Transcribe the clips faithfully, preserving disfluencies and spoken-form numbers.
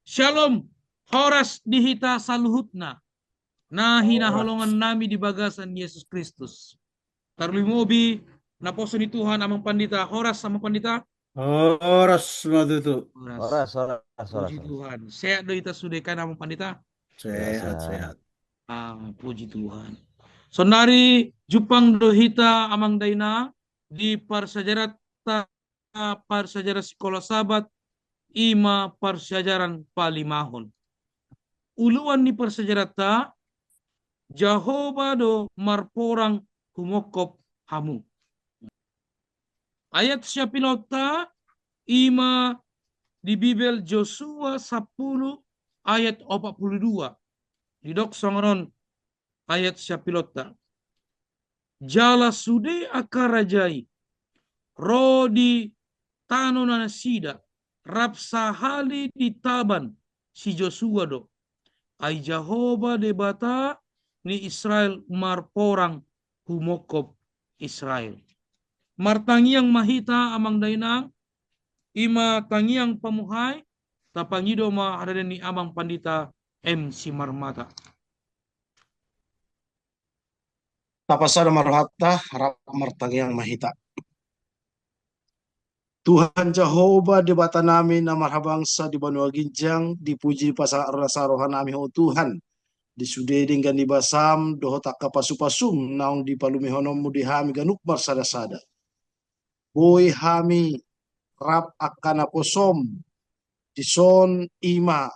Syalom, horas di hita saluhutna na hinaholongan nami di bagasan Jesus Kristus. Tarlumobi naposo ni Tuhan Amang Pandita, horas Amang Pandita. Horas ma tutu. Horas. Horas, horas, horas. Puji Tuhan. Sehat do hita sude kan Amang Pandita? Sehat, sehat. Ah, puji Tuhan. Saonari jumpang do hita Amang Dainang di parsiajaranta, parsiajaran Sikola Sabat, i ma parsiajaran palimahon. Uluan ni parsiajaranta, Jahowa do marporang humongkop hamu. Ayat siapilonta i ma di Bibel Josua sampulu ayat opat pulu dua. Didok songon on ayat siapilonta. Jala sude angka raja i ro di tano na nasida, rap sahali ditaban si Josua do. Ai Jahowa Debata ni Israel marporang humongkop Israel. Martangiang ma hita Amang Dainang, i ma tangiang pamuhai, tapangido ma haradeon ni Amang Pandita M Simarmata. Tapasada ma rohanta, rap martangiang ma hita. Tuhan Jahowa Debata nami na marhabangsa di banua ginjang, dipuji dipasahat roha nami Ho Tuhan, di sude denggan ni basam dohot angka pasupasum naung dipalumehononmu di hami ganup marsada-sada. Boi hami rap angka naposom dison, i ma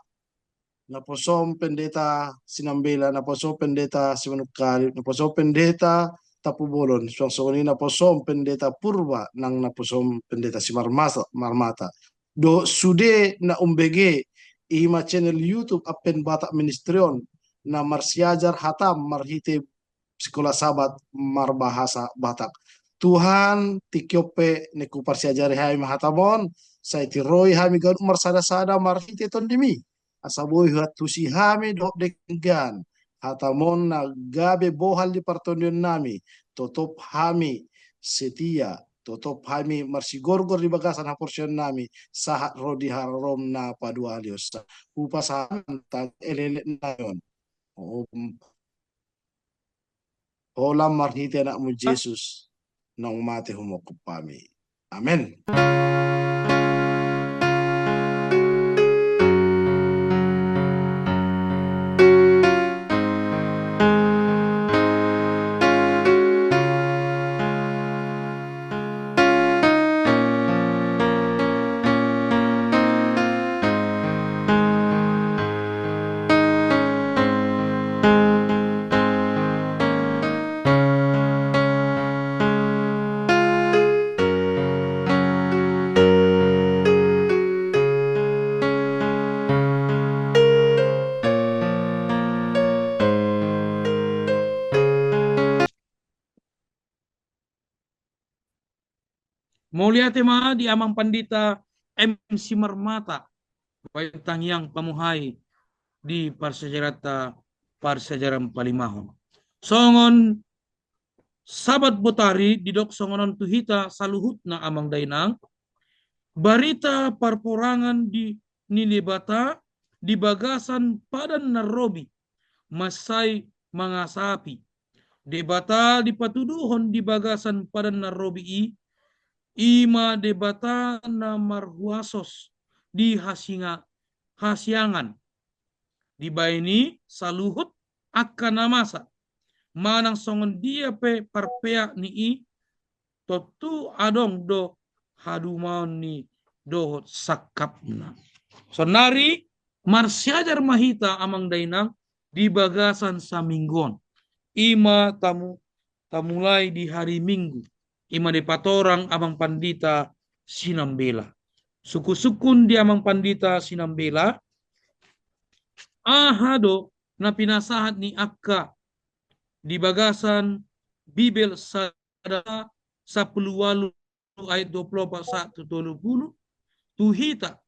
naposom Pendeta Sinambela, naposom Pendeta Simanungkalit, naposom Pendeta Tampubolon, suang songon i naposom Pendeta Purba nang naposom Pendeta Simarmata, Marmata. Dohot sude na umbege i ma channel YouTube Advent Batak Ministry on na marsiajar hatam marhite Sikola Sabat marbahasa Batak. Tuhan, tingki on pe naeng huparsiajari hami ma hatam on, sai tiroi hami ganup marsada-sada marhite Tondimi. Asa boi huantusi hami dohot denggan hatam on na gabe bohal di partondion nami, totop hami setia, totop hami marsigorgor di bagasan haporseaon nami, sahat ro di hararom na paduahalionsa. Hupasahat hami tangkas elek-elek nami on. Om Holan marhite Anakmu Jesus, naung mate humongkop hami. Amen. Mauliate ma di Amang Pandita M Simarmata, baen tangiang pamuhai di parsiajaranta, parsiajaran palimahon. Songon Sabat botari didok songon on tu hita saluhutna Amang Dainang, barita parporangan di, ni Debata di bagasan padan na robi, mansai mangasapi. Debata dipatuduhon di bagasan padan na robi i, i ma Debata na marhuasos di hasinga-, hasiangan. Dibaen i saluhut angka na masa, manang songon dia pe parpeak ni i, tontu adong do hadumaon ni dohot sangkapna. Saonari marsiajar ma hita Amang Dainang di bagasan saminggu on. I ma tamu-, tamulai di hari Minggu. I ma dipatorang Amang Pandita Sinambela. Sungkun-sungkun di Amang Pandita Sinambela, aha do na pinasahat ni angka di bagasan Bibel sada sampulu ualu ayat dua pulu opat sahat tu tolu pulu, tu hita,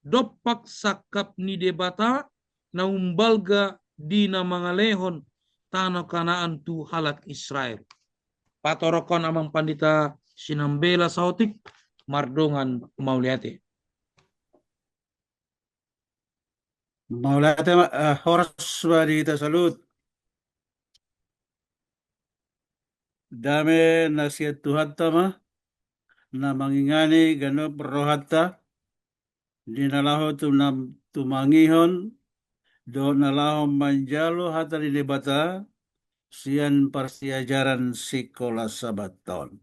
dompak sangkap ni Debata na umbalga di na mangalehon tano Kanaan tu halak Israel. Patorokhon Amang Pandita Sinambela saotik, mardongan mauliate. Mauliate ma, eh, horas ma di hita saluhut. Dame na sian Tuhanta ma, na mangingani ganup rohanta, di na laho tu na tumangihon, dohot na laho manjalo hata ni Debata, sian parsiajaran sikola Sabat on.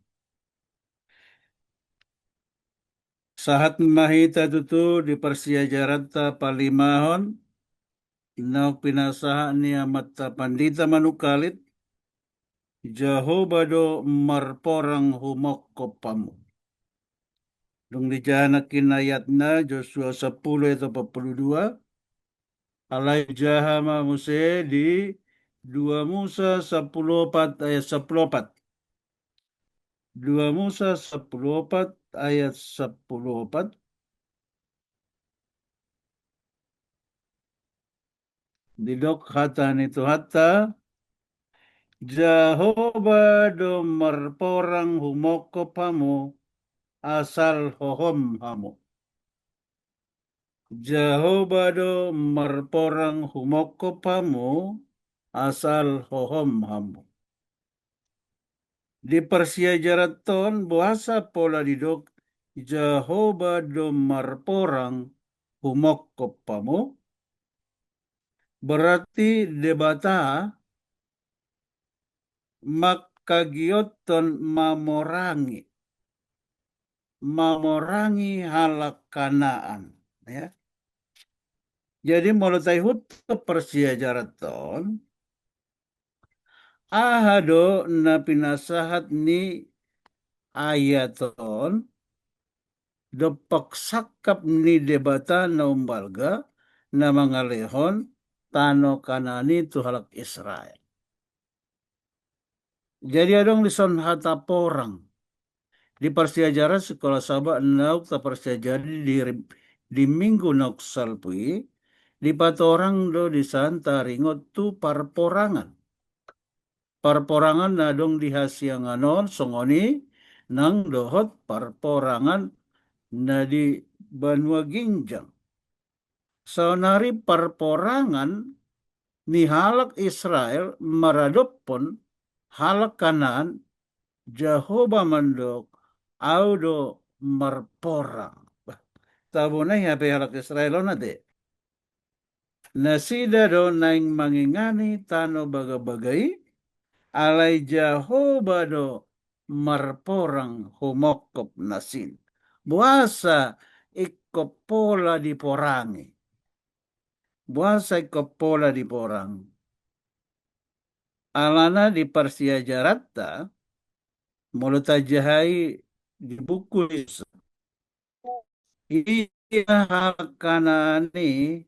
Sahat ma hita tutu di parsiajaranta palimahon, naung pinasahat ni amanta pandita Manungkalit, Jahowa do marporang humongkop hamu. Dung dijaha nangkin ayatna, Josua sampulu ayat opat pulu dua, alai jaha ma muse di dua Musa sampulu opat ayat sampulu opat. Dua Musa sampulu opat ayat sampulu opat. Didok hata ni Tuhanta, Jahowa do marporang humongkop hamu, asal hohom hamu. Jahowa do marporang humongkop hamu, asal hohom hamu. Di parsiajaranta on boasa pola didok Jahowa do marporang humongkop hamu? Berarti Debata mangkagiothon mamorangi, mamorangi halak Kanaan, ya. Jadi molo taihuthon parsiajaranta on, aha do na pinasahat ni ayat on, dompak sangkap ni Debata na umbalga, na mangalehon tano Kanaan i tu halak Israel. Jadi adong dison hata porang. Di parsiajaran sikola Sabat naung taparsiajari di, di minggu naung salpu i, dipatorang do dison taringot tu parporangan. Parporangan na adong di hasiangan on, songon i nang dohot parporangan na di banua ginjang. Saonari parporangan ni halak Israel maradophon halak Kanaan, Jahowa mandok, Ahu do marporang. Bah, tabo nai hape halak Israel on ate. Nasida do naeng mangingani tano bagabaga i, alai Jahowa do marporang humongkop nasida. Boasa ingkon pola diporangi? Boasa ingkon pola diporang? Alana di parsiajaranta, molo tajahai di buku Yosua, ia halak Kanaan i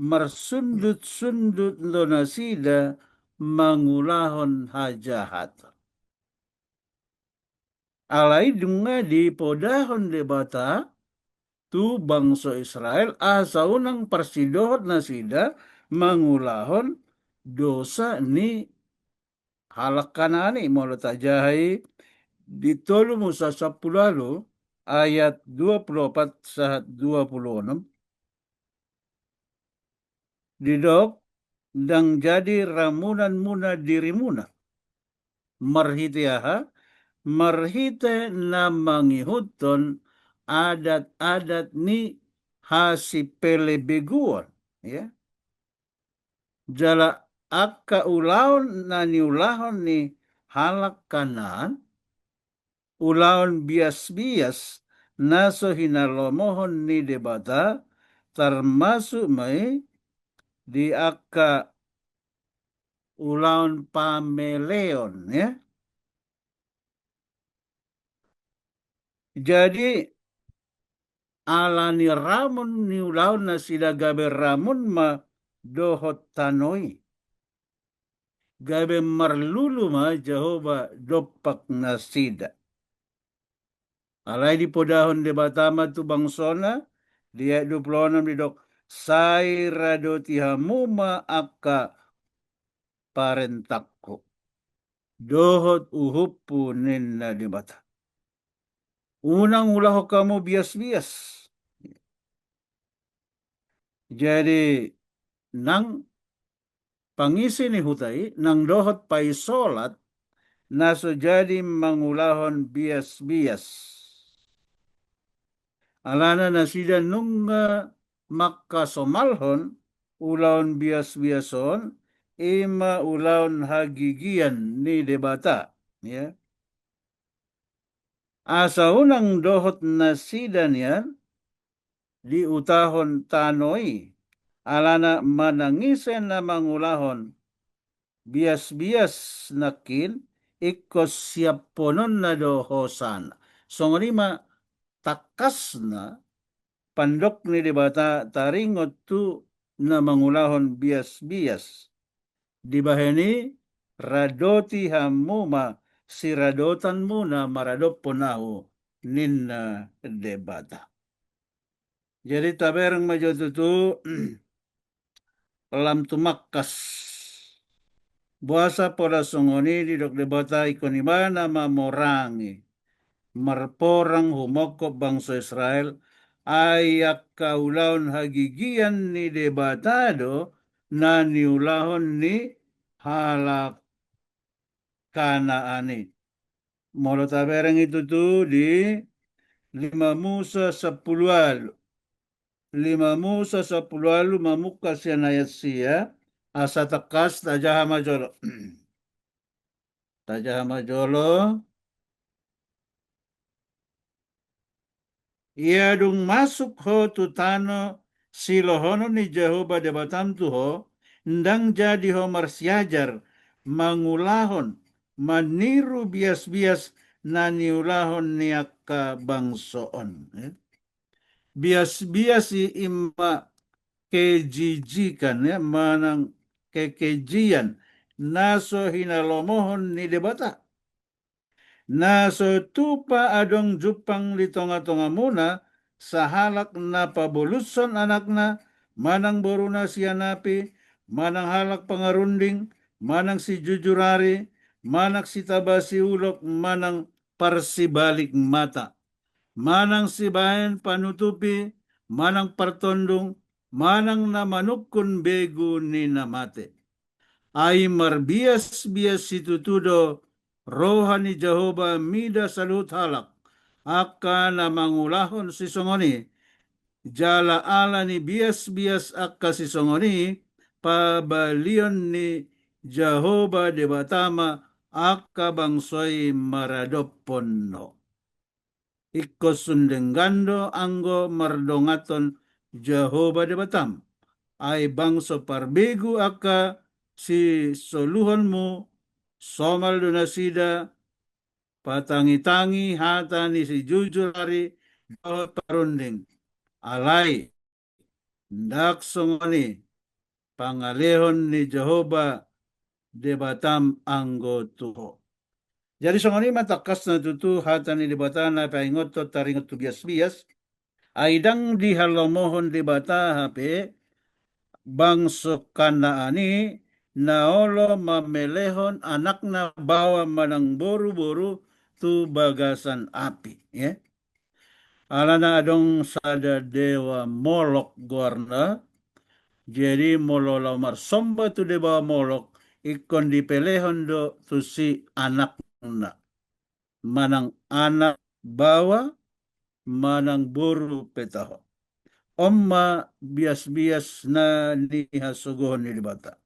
marsundut-sundut do nasida mangulahon hajahaton. Alai nunga dipodahon Debata tu bangso Israel asa unang parsidohot nasida mangulahon dosa ni halak Kanaan i. Molo tajahai di tolu Musa sampulu ualu ayat dua pulu opat sahat dua pulu onom, didok, ndang jadi ramunanmuna dirimuna. Marhite aha? Marhite na mangihuthon adat-adat ni hasipelebeguon, ya. Jala angka ulaon na niulahon ni halak Kanaan, ulaon biasbias na so hinalomohon ni Debata, tarmasuk ma i di angka ulaon pameleon, ya. Jadi, ala ni ramun niulahon nasida gabe ramun ma dohot tano i. Gabe marlulu ma Jahowa dompak nasida. Alai dipodahon Debata ma tu bangsona, di ayat dua pulu onom didok, sai radoti hamu ma angka parentangku dohot uhumku, ninna Debata. Unang ulahon hamu biasbias. Jadi, nang pangisi ni huta i, nang dohot paisolat na so jadi mangulahon biasbias. Alana nasida nunga mangkasomalhon ulaon biasbias on, i ma ulaon hagigian ni Debata, ya. Asa unang dohot nasida nian diutahon tano i, alana manang ise na mangulahon biasbias nangkin, ingkon siaphononna do hosana. Songon i ma tangkasna pandok ni Debata taringot tu na mangulahon biasbias. Dibahen i, radoti hamu ma siradotanmuna maradophon ahu, ninna Debata. Jadi tabereng ma jo tutu, lam tumangkas. Boasa pola songon i didok Debata, ingkon ibana ma morangi marporang humongkop bangso Israel, ai angka ulaon hagigian ni Debata do na niulahon ni halak Kanaan i. Molo tabereng i tutu di lima Musa sampulu ualu. Lima Musa sampulu ualu mamungka sian ayat sia, asa tangkas tajaha ma jolo. Tajaha ma jolo. Ia dung masuk ho tu tano silohonon ni Jahowa Debatam tu ho, ndang jadi ho marsiajar mangulahon, maniru biasbias na niulahon ni angka bangso on. Eh? Biasbias i ima kejijikan, ya, manang kekejian na so hinalomohon ni Debata. Na so tupa adong jumpang di tongatongamuna sahalak na pabolushon anakna manang boruna sian api, manang halak pangarunding, manang sijujur ari, manang sitabasi ulok, manang parsibalik mata, manang sibahen panutupi, manang partondung, manang na manungkun begu ni na mate. Ai marbiasbias situtu do roha ni Jahowa mida saluhut halak, angka na mangulahon sisongon i, jala ala ni biasbias angka sisongon i, pabalion ni Jahowa Debata ma angka bangso i maradophon ho. Ingkon sun denggan do anggo mardonganhon Jahowa Debatam. Ai bangso parbegu angka sisoluhonmu, somal do nasida patangitangi hata ni sijujur ari dohot parunding. Alai ndang songon i pangalehon ni Jahowa Debatam anggo tu ho. Jadi songon i ma tangkasna tutu hata ni Debata na paingothon taringot tu biasbias, ai ndang dihalomohon Debata hape bangso Kanaan i na olo mamelehon anakna baoa manang boruboru tu bagasan api, ya. Alana adong sada dewa Molok goarna. Jadi molo laho marsomba tu dewa Molok, ingkon dipelehon do tusi anakna, manang anak baoa, manang boru pe taho. On ma biasbias na nihasogohon ni Debata.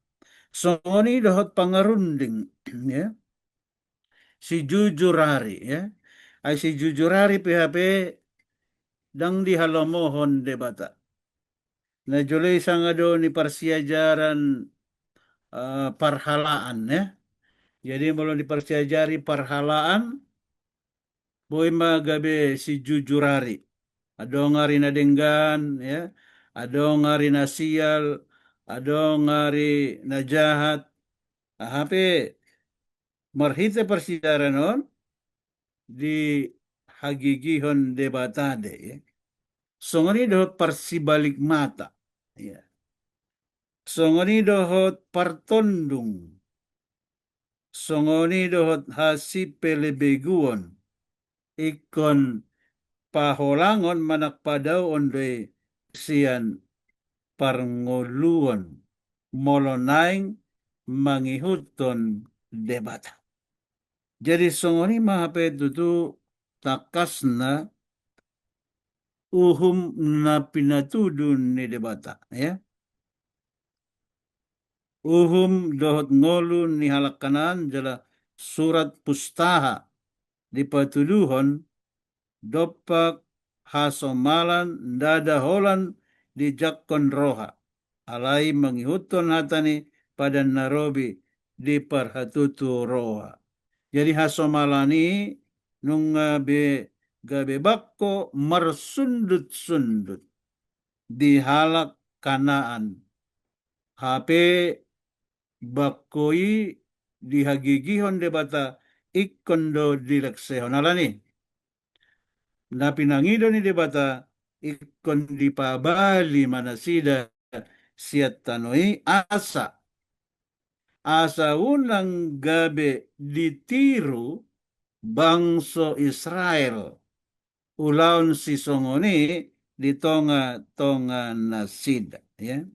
Songon i dohot pangarunding, ya. Sijujur ari, ya. Ai sijujur ari pe hape ndang dihalomohon Debata. Na jolo i sanga do ni parsiajaran, eh, parhalaan, ya. Jadi molo ni parsiajari parhalaan, boi ma gabe sijujur ari. Adong ari na denggan, ya. Adong ari na sial, adong ari na jahat. Aha pe marhite parsiajaran on dihagigihon Debata do i, ya. Songon i dohot parsibalik mata, ya. Songon i dohot partondung. Songon i dohot hasipelebeguon. Ingkon paholangon manang padaoon do i sian molo naeng mangihuthon Debata. Jadi songon i ma hape tutu tangkasna uhum na pinatudu ni Debata, ya. Uhum dohot ngolu ni halak Kanaan jala surat pustaha dipatuduhon dompak hasomalan ndada holan dijangkon roha. Alai mangihuthon hata ni padan na robi diparhatutu roha. Jadi hasomalan i nunga be gabe bangko marsundut-sundut di halak Kanaan. Hape bangko i dihagigihon Debata ingkon do dileksehon. Alani na pinangido ni Debata ingkon dipabali ma nasida sian tano i asa, asa unang gabe ditiru bangso Israel ulaon sisongon i di tonga-tonga nasida, ya.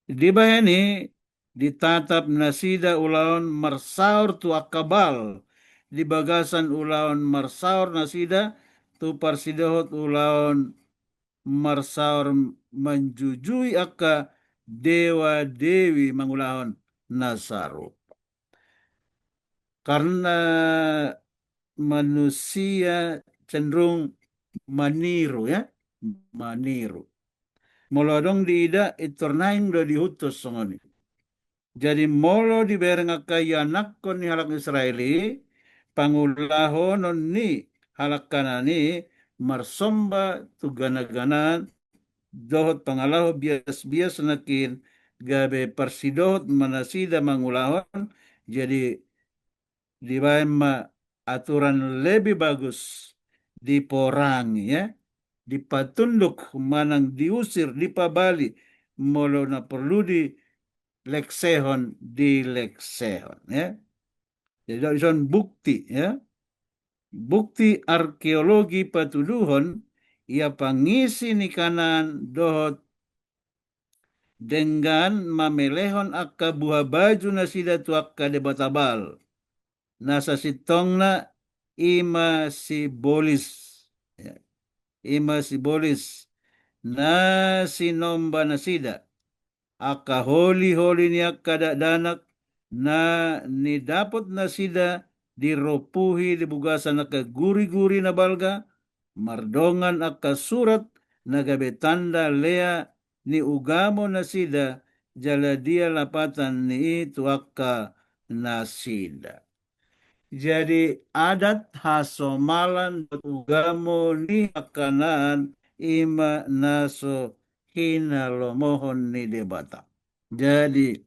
Dibahen i ditatap nasida ulaon marsaor tu angka Baal, di bagasan ulaon marsaor nasida tu parsidohot ulaon marsaor manjujui angka dewa-dewi mangulahon na sarupa. Karena manusia cenderung maniru, ya, maniru. Molo adong diida, pintor naeng do diihuthon songon i. Jadi molo dibereng angka ianakhon ni halak Israel i, pangulahonon ni halak Kanaan i marsomba tu gana-ganaan dohot pangalaho bias-bias nangkin gabe parsidohot ma nasida mangulahon. Jadi dibahen ma aturan lebih bagus, diporangi, ya, dipatunduk manang diusir, dipabali, molo na porlu dileksehon, dileksehon, ya. Jadi dison bukti, ya. Bukti arkeologi patuduhon ia pangisi ni Kanaan dohot denggan mamelehon angka buhabaju nasida tu angka debata Baal. Na sasintongna i ma sibolis. Ya. I ma sibolis na sinomba nasida. Angka holi-holi ni angka dakdanak na nidapot nasida dirompuhi di bagasan angka guri-guri na balga, mardongan angka surat na gabe tanda lea ni ugamo nasida, jala dia lapatan ni i tu angka nasida. Jadi adat, hasomalan dohot ugamo ni halak Kanaan i ma na so hinalomohon ni Debata. Jadi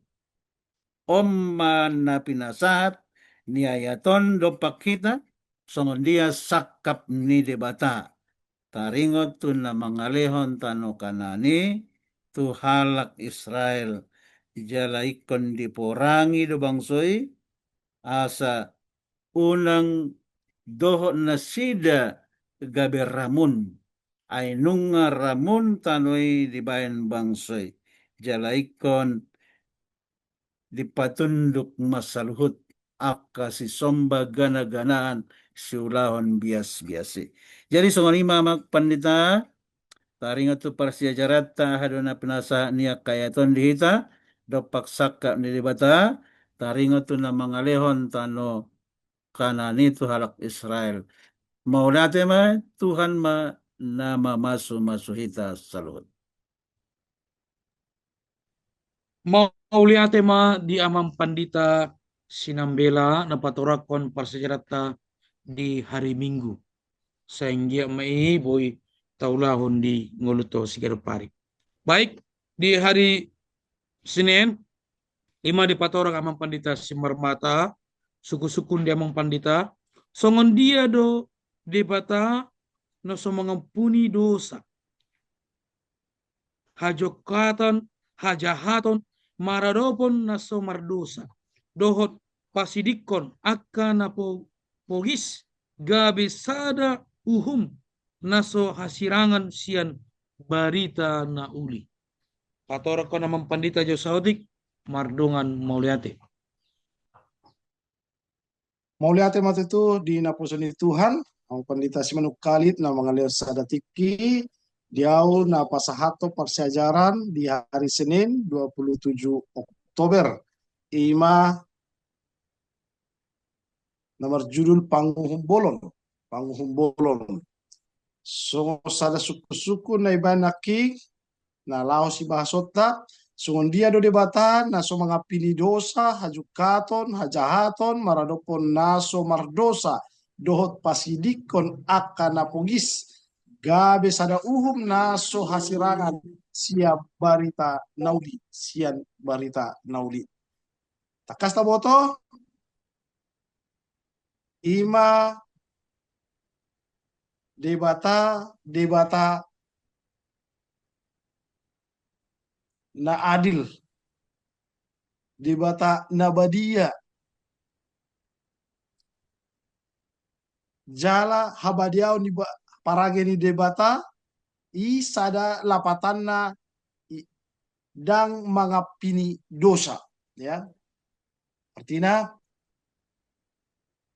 on ma na pinasahat ni ayat on dompak hita, songon dia sangkap ni Debata taringot tu na mangalehon tano Kanaan i tu halak Israel. Jala ingkon diporangi do bangso i, asa unang dohot nasida gabe ramun. Ai nunga ramun tano i dibahen bangso i. Jala ingkon dipatunduk ma saluhut angka sisomba gana-ganaan siulahon bias-bias i. Jadi songon i ma amang pandita, taringot tu parsiajaranta, aha do na pinasahat ni angka ayat on di hita, dompak sangkap ni Debata taringot tu na mangalehon tano Kanaan i tu halak Israel. Mauliate ma, Tuhan ma na mamasu-masu hita saluhut. Mauliate ma di amang pandita Sinambela na patorangkon parsiajaranta di hari Minggu. Sai anggiat ma i boi taulahon di ngolunta siganup ari. Baik, di hari Senin, i ma dipatorang amang pandita Simarmata, sungkun-sungkun di amang pandita, songon dia do Debata na so mangampuni dosa, hajongkatan, hajahaton, maradophon na so mardosa, dohot pasidingkon angka na po-, pogis, gabe sada uhum na so hasirangan sian barita na uli. Patorang ho nama Pandita Josaotik, mardongan mauliate. Mauliate ma tutu di naposo ni Tuhan, au Pandita Simanungkalit na mangalehon sada tingki, di au na pasahathon parsiajaran di hari Senin dua puluh tujuh Oktober. Ima na marjudul Panguhum Bolon. Panguhum Bolon. Songon sada sungkun-sungkun na ibaen nangkin, na laho sibahasonta, songon dia do Debata na so mangampini dosa, hajungkaton, hajahaton, maradophon na so mardosa, dohot pasidingkon angka na pogis, gabe sada uhum na so hasirangan sian barita na uli, sian barita na uli. Tangkas taboto, ima Debata, Debata na adil, Debata na badia, jala habadiaon ni ba-, parage ni Debata i sada lapatanna i, ndang mangampini dosa, ya. Artina,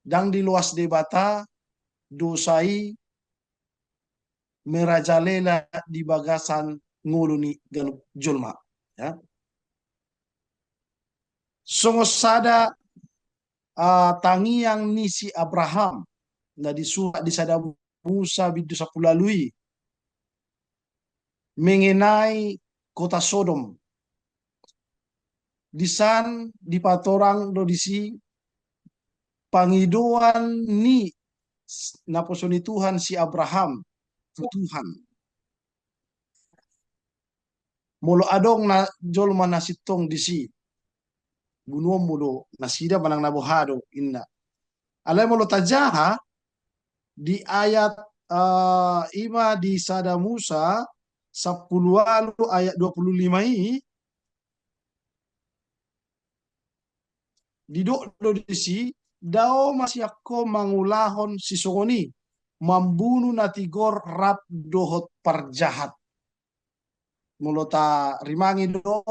ndang diloas Debata dosa i merajalela di bagasan ngolu ni ganup jolma, ya. Songon sada, ah, tangiang ni si Abraham na disurat di sada Musa bindu sampulu ualu i, mengenai kota Sodom. Disan dipatorang do disi pangidoan ni s-, naposo ni Tuhan si Abraham tu Tuhan. Molo adong na jolma na sintong disi, bunuonmu do nasida manang na boha do, inna. Alai molo tajaha di ayat, eh, ima di sada Musa sampulu ualu ayat dua pulu lima i, didok do disi, dao ma sian ho mangulahon sisongon i, mambunu na tigor rap dohot parjahat. Molo tarimangi do,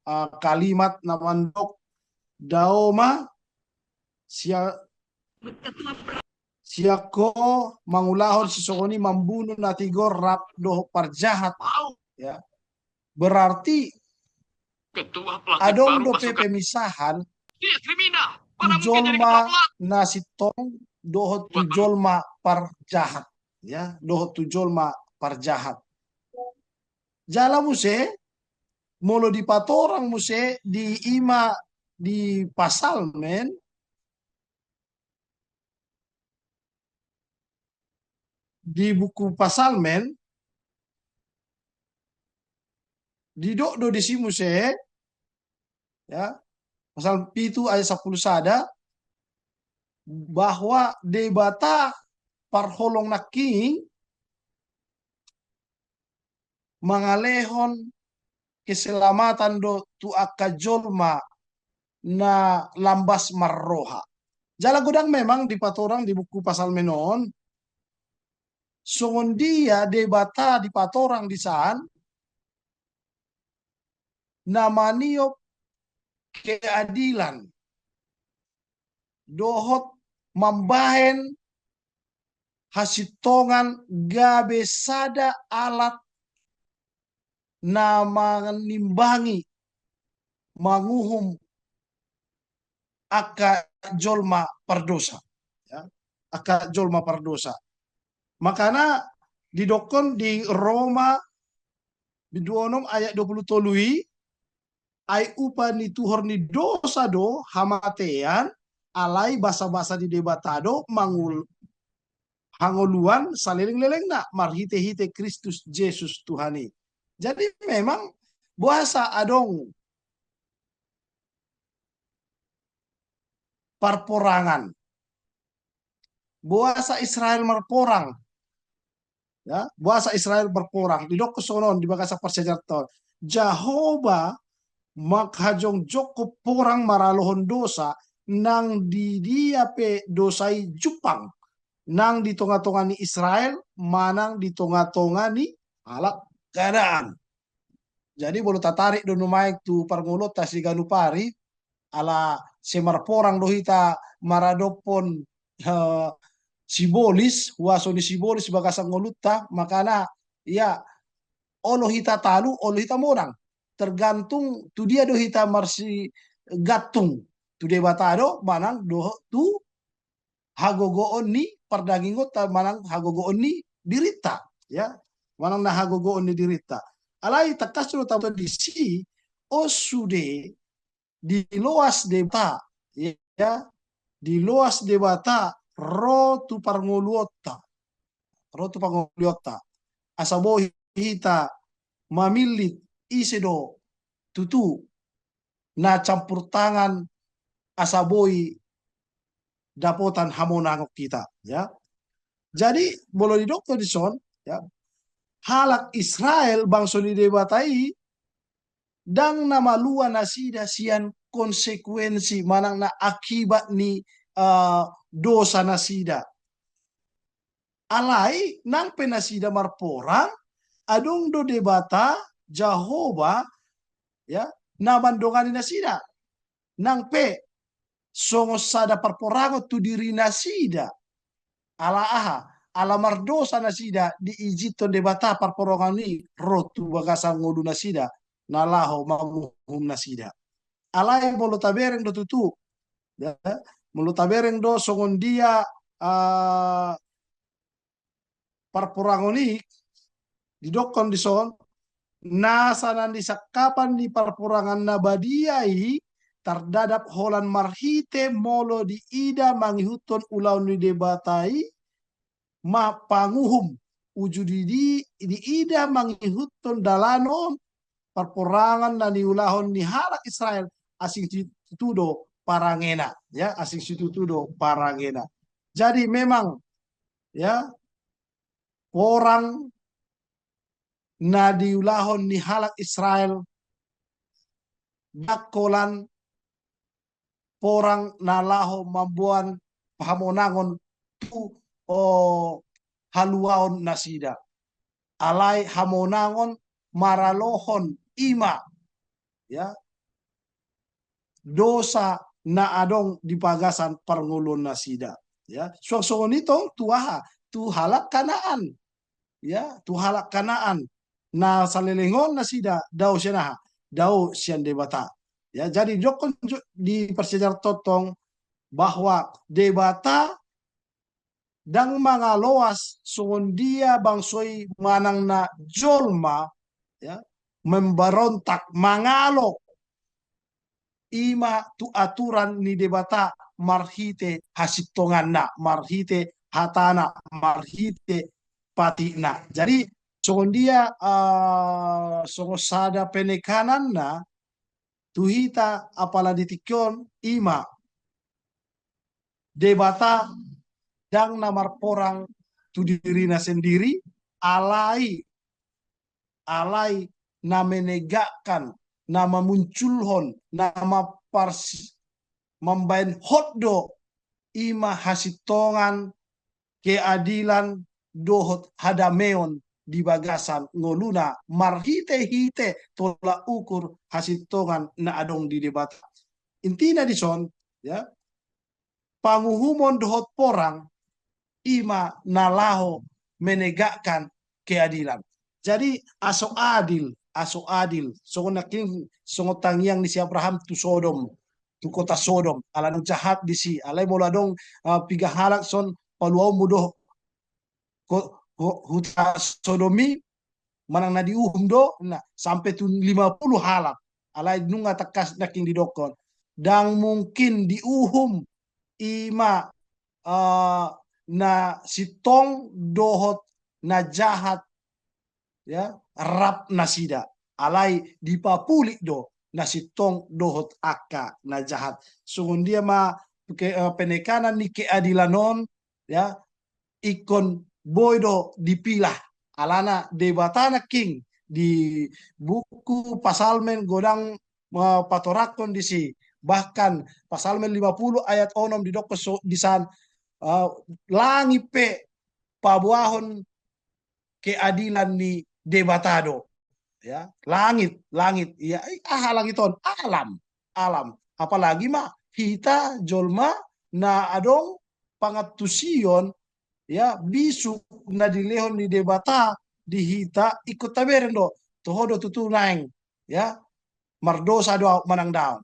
ah, kalimat na mandok, dao ma sia-, sian ho mangulahon sisongon i, mambunu na tigor rap dohot parjahat. Ya. Berarti adong dope pemisahan tu jolma na sintong dohot tu jolma parjahat. Ya, dohot tu jolma parjahat. Jala muse, molo dipatorang muse di ima di Psalmen, di buku Psalmen, didok do disi muse, ya, Psalmen pitu ayat sampulu sada, bahwa Debata parholong nangkin mangalehon keselamatan do tu angka jolma na lambas marroha. Jala godang memang dipatorang di buku Psalmen on, songon dia Debata dipatorang disan, na maniop keadilan dohot mambahen hasintongan gabe sada alat na manimbangi, manguhum angka jolma pardosa. Ya, angka jolma pardosa. Makana didokkon di Roma bindu onom ayat dua pulu tolu i, ai upa ni tuhor ni dosa do hamatean, alai basabasa ni Debata do mangul-, hangoluan salelenglelengna marhitehite Kristus Jesus Tuhan i. Jadi memang boasa adong parporangan, boasa Israel marporang, ya, boasa Israel marporang, didok songon on di bagasan parsiajaranta on, Jahowa manghajongjonghon porang maralohon dosa, nang di dia pe dosa i jumpang, nang di tongatonga ni Israel manang di tongatonga ni halak Kanaan. Jadi molo tatarik do nuaeng tu parngoluonta siganup ari, ala sai marporang do hita maradophon, eh, sibolis, huaso ni sibolis bagasan ngolunta, makana ia olo hita talu, olo hita monang. Tergantung tu dia do hita marsigantung, tu Debata do manang dohot tu hagogoon ni pardagingonta manang hagogoon ni dirinta, ya. Manang na hagogoon ni dirinta. Alai tangkas do taboto disi, on sude diloas Debata, ya, diloas Debata ro tu parngoluonta, ro tu parngoluonta. Asa boi hita mamillit ise do tutu na campur tangan asa boi dapotan hamonangon hita, ya. Jadi molo didok do dison, ya, halak Israel bangso ni Debata i, ndang na malua nasida sian konsekuensi manang na akibat ni, eh, dosa nasida. Alai nang pe nasida marporang, adong do Debata Jahowa, ya, na mandongani nasida. Nang pe songon sada parporangon tu diri nasida. Ala aha? Ala mardosa nasida, diizinhon Debata parporangon i ro tu bagasan ngolu nasida, na laho manguhum nasida. Alai molo tabereng do tutu, ya, molo tabereng do songon dia, ah, parporangon i, didokkon dison, nasa na nisangkapan ni parporangan na badia i tardadap holan marhite molo diida mangihuthon ulaon ni Debata i ma panguhum, uju di, di, diida mangihuthon dalan on, parporangan na niulahon ni halak Israel, asing situtu do parangena, ya, asing situtu do parangena. Jadi memang, ya, porang na diulahon ni halak Israel ndang holan porang na laho mamboan hamonangon tu, o, haluaon nasida. Alai hamonangon maralohon i ma, ya, dosa na adong di bagasan parngoluon nasida. Ya, suang songon i tong tu aha? Tu halak Kanaan. Ya, tu halak Kanaan. Na saleleng on nasida dao sian aha? Dao sian Debata. Ya, jadi dokkon jo-, di parsiajar tongtong bahwa Debata ndang mangaloas songon dia bangso i manang na jolma, ya, memberontak, mangalo, i ma tu aturan ni Debata marhite hasintonganna, marhite hatana, marhite patikna. Jadi songon dia, ah, songon sada penekananna tu hita apala di tingki on, i ma Debata ndang na marporang tu dirina sendiri, alai, alai na menegakkan, na mamunculhon, na mapars-, mambaen hot do, i ma hasintongan, keadilan dohot hadameon di bagasan ngoluna marhite-hite tolak ukur hasintongan na adong di Debata. Intina dison, ya, panguhumon dohot porang i ma na laho menegakkan keadilan. Jadi aso adil, aso adil. Songon nangkin, songon tangiang ni si Abraham tu Sodom, tu kota Sodom, ala naung jahat disi. Alai molo adong, ah, piga halak son paluaonmu do ko-, ko-, huta Sodom i, manang na diuhum do, na, sampe tu lima pulu halak. Alai nunga tangkas nangkin didokkon, ndang mungkin diuhum i ma, ah, na sintong dohot na jahat, ya, rap nasida. Alai dipapulik do na sintong dohot angka na jahat. Songon dia ma ke-, eh, penekanan ni keadilan on, ya, ingkon boi do dipilah. Alana Debata nangkin di buku Psalmen godang, eh, patorangkon disi. Bahkan Psalmen lima pulu ayat onom didokkon so-, disan, eh, langit pe paboahon keadilan ni Debata do. Ya, langit, langit, ya, aha langit on, alam, alam. Apalagi ma hita jolma na adong pangantusion, ya, bisuk na dilehon ni Debata di hita, ingkon tabereng do, toho do tutu naeng, ya, mardosa do ahu manang daong.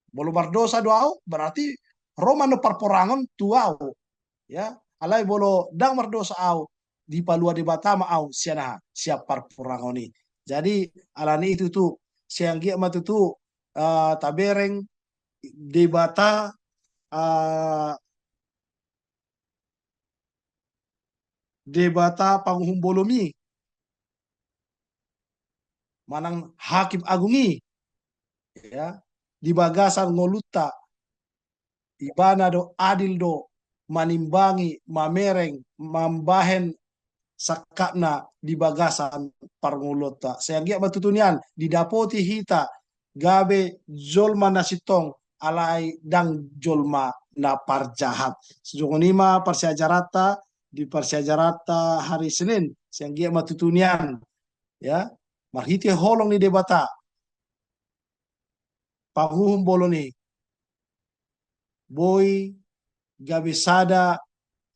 Molo mardosa do ahu, berarti ro ma parporangon tu ahu. Ya, alai molo ndang mardosa ahu, dipalua Debata ma ahu sian aha, sian parporangon i. Jadi, alani i tutu, sai anggiat ma tutu, eh, tabereng Debata, eh, Debata panguhum bolon i, manang Hakim Agung i, ya, di bagasan ngolunta, ibana do adil do manimbangi, mamereng, mambahen sangkapna di bagasan parngoluonta. Sai anggiat ma tutu nian didapoti hita gabe jolma na sintong, alai ndang jolma na parjahat. Songon i ma parsiajaranta di parsiajaranta hari Senin, sai anggiat ma tutu nian, ya, marhite holong ni Debata, panguhum bolon i, boi gabe sada,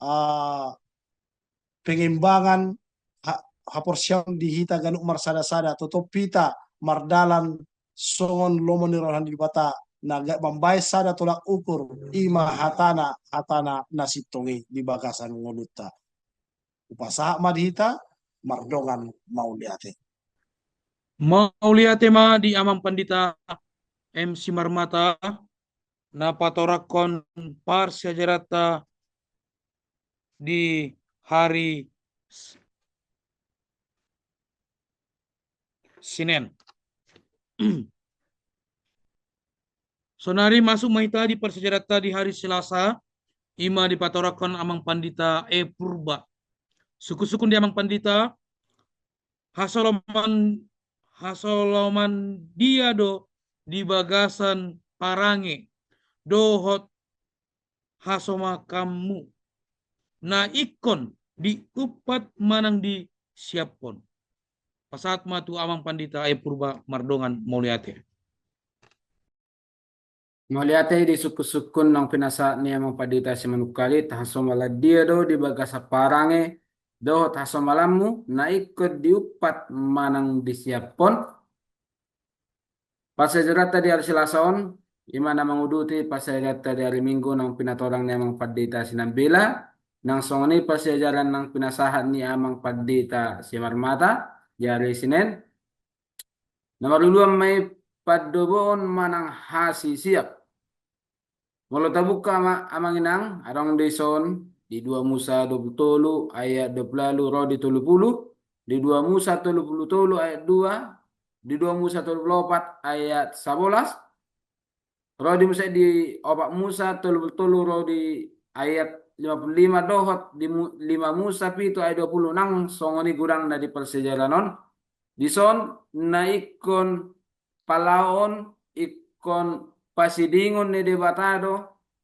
ah, pengembangan ha-, haporseaon di hita ganup marsada-sada, totop hita mardalan songon lomo ni roha ni Debata, na gabe mambahen sada tolak ukur, i ma hatana, hatana na sintong i di bagasan ngolunta. Hupasahat ma di hita, mardongan mauliate. Mauliate ma di Amang Pandita M C Marmata, na patorangkon parsiajaranta di hari S-, Senin. Sonari masuk ma hita di parsiajaranta di hari Selasa, i ma dipatorangkon Amang Pandita E Purba. Sungkun-sungkun di Amang Pandita, hasoloman, hasoloman dia do di bagasan parange dohot hasomakanmu na ingkon diumpat manang disiaphon. Pasahat ma tu Amang Pandita E Purba, mardongan mauliate. Mauliate di sungkun-sungkun naung pinasahat ni Amang Pandita Simanungkalit, hasoloman dia do di bagasan parange dohot hasomakanmu na ingkon diumpat manang disiaphon. Parsiajaranta di ari Selasa on, i ma na manguduti parsiajaranta di ari Minggu naung pinatorang ni Amang Pandita Sinambela, nang songon i parsiajaran naung pinasahat ni Amang Pandita Simarmata di ari Senin. Na marluluan ma i pandoboon manang hasisiap. Molo tabuka ma, Amang Inang, adong dison di dua Musa dua pulu tolu ayat dua pulu ualu ro di tolu pulu, di dua Musa tolu pulu tolu ayat dua, di dua Musa tolu pulu opat ayat sabolas, ro di Musa, di opat Musa tolu pulu tolu ro di ayat lima pulu lima dohot di Mu-, lima Musa pitu ayat dua pulu, nang songon i godangna di parsiajaran on. Dison na ingkon palaoon, ingkon pasidingon ni Debata do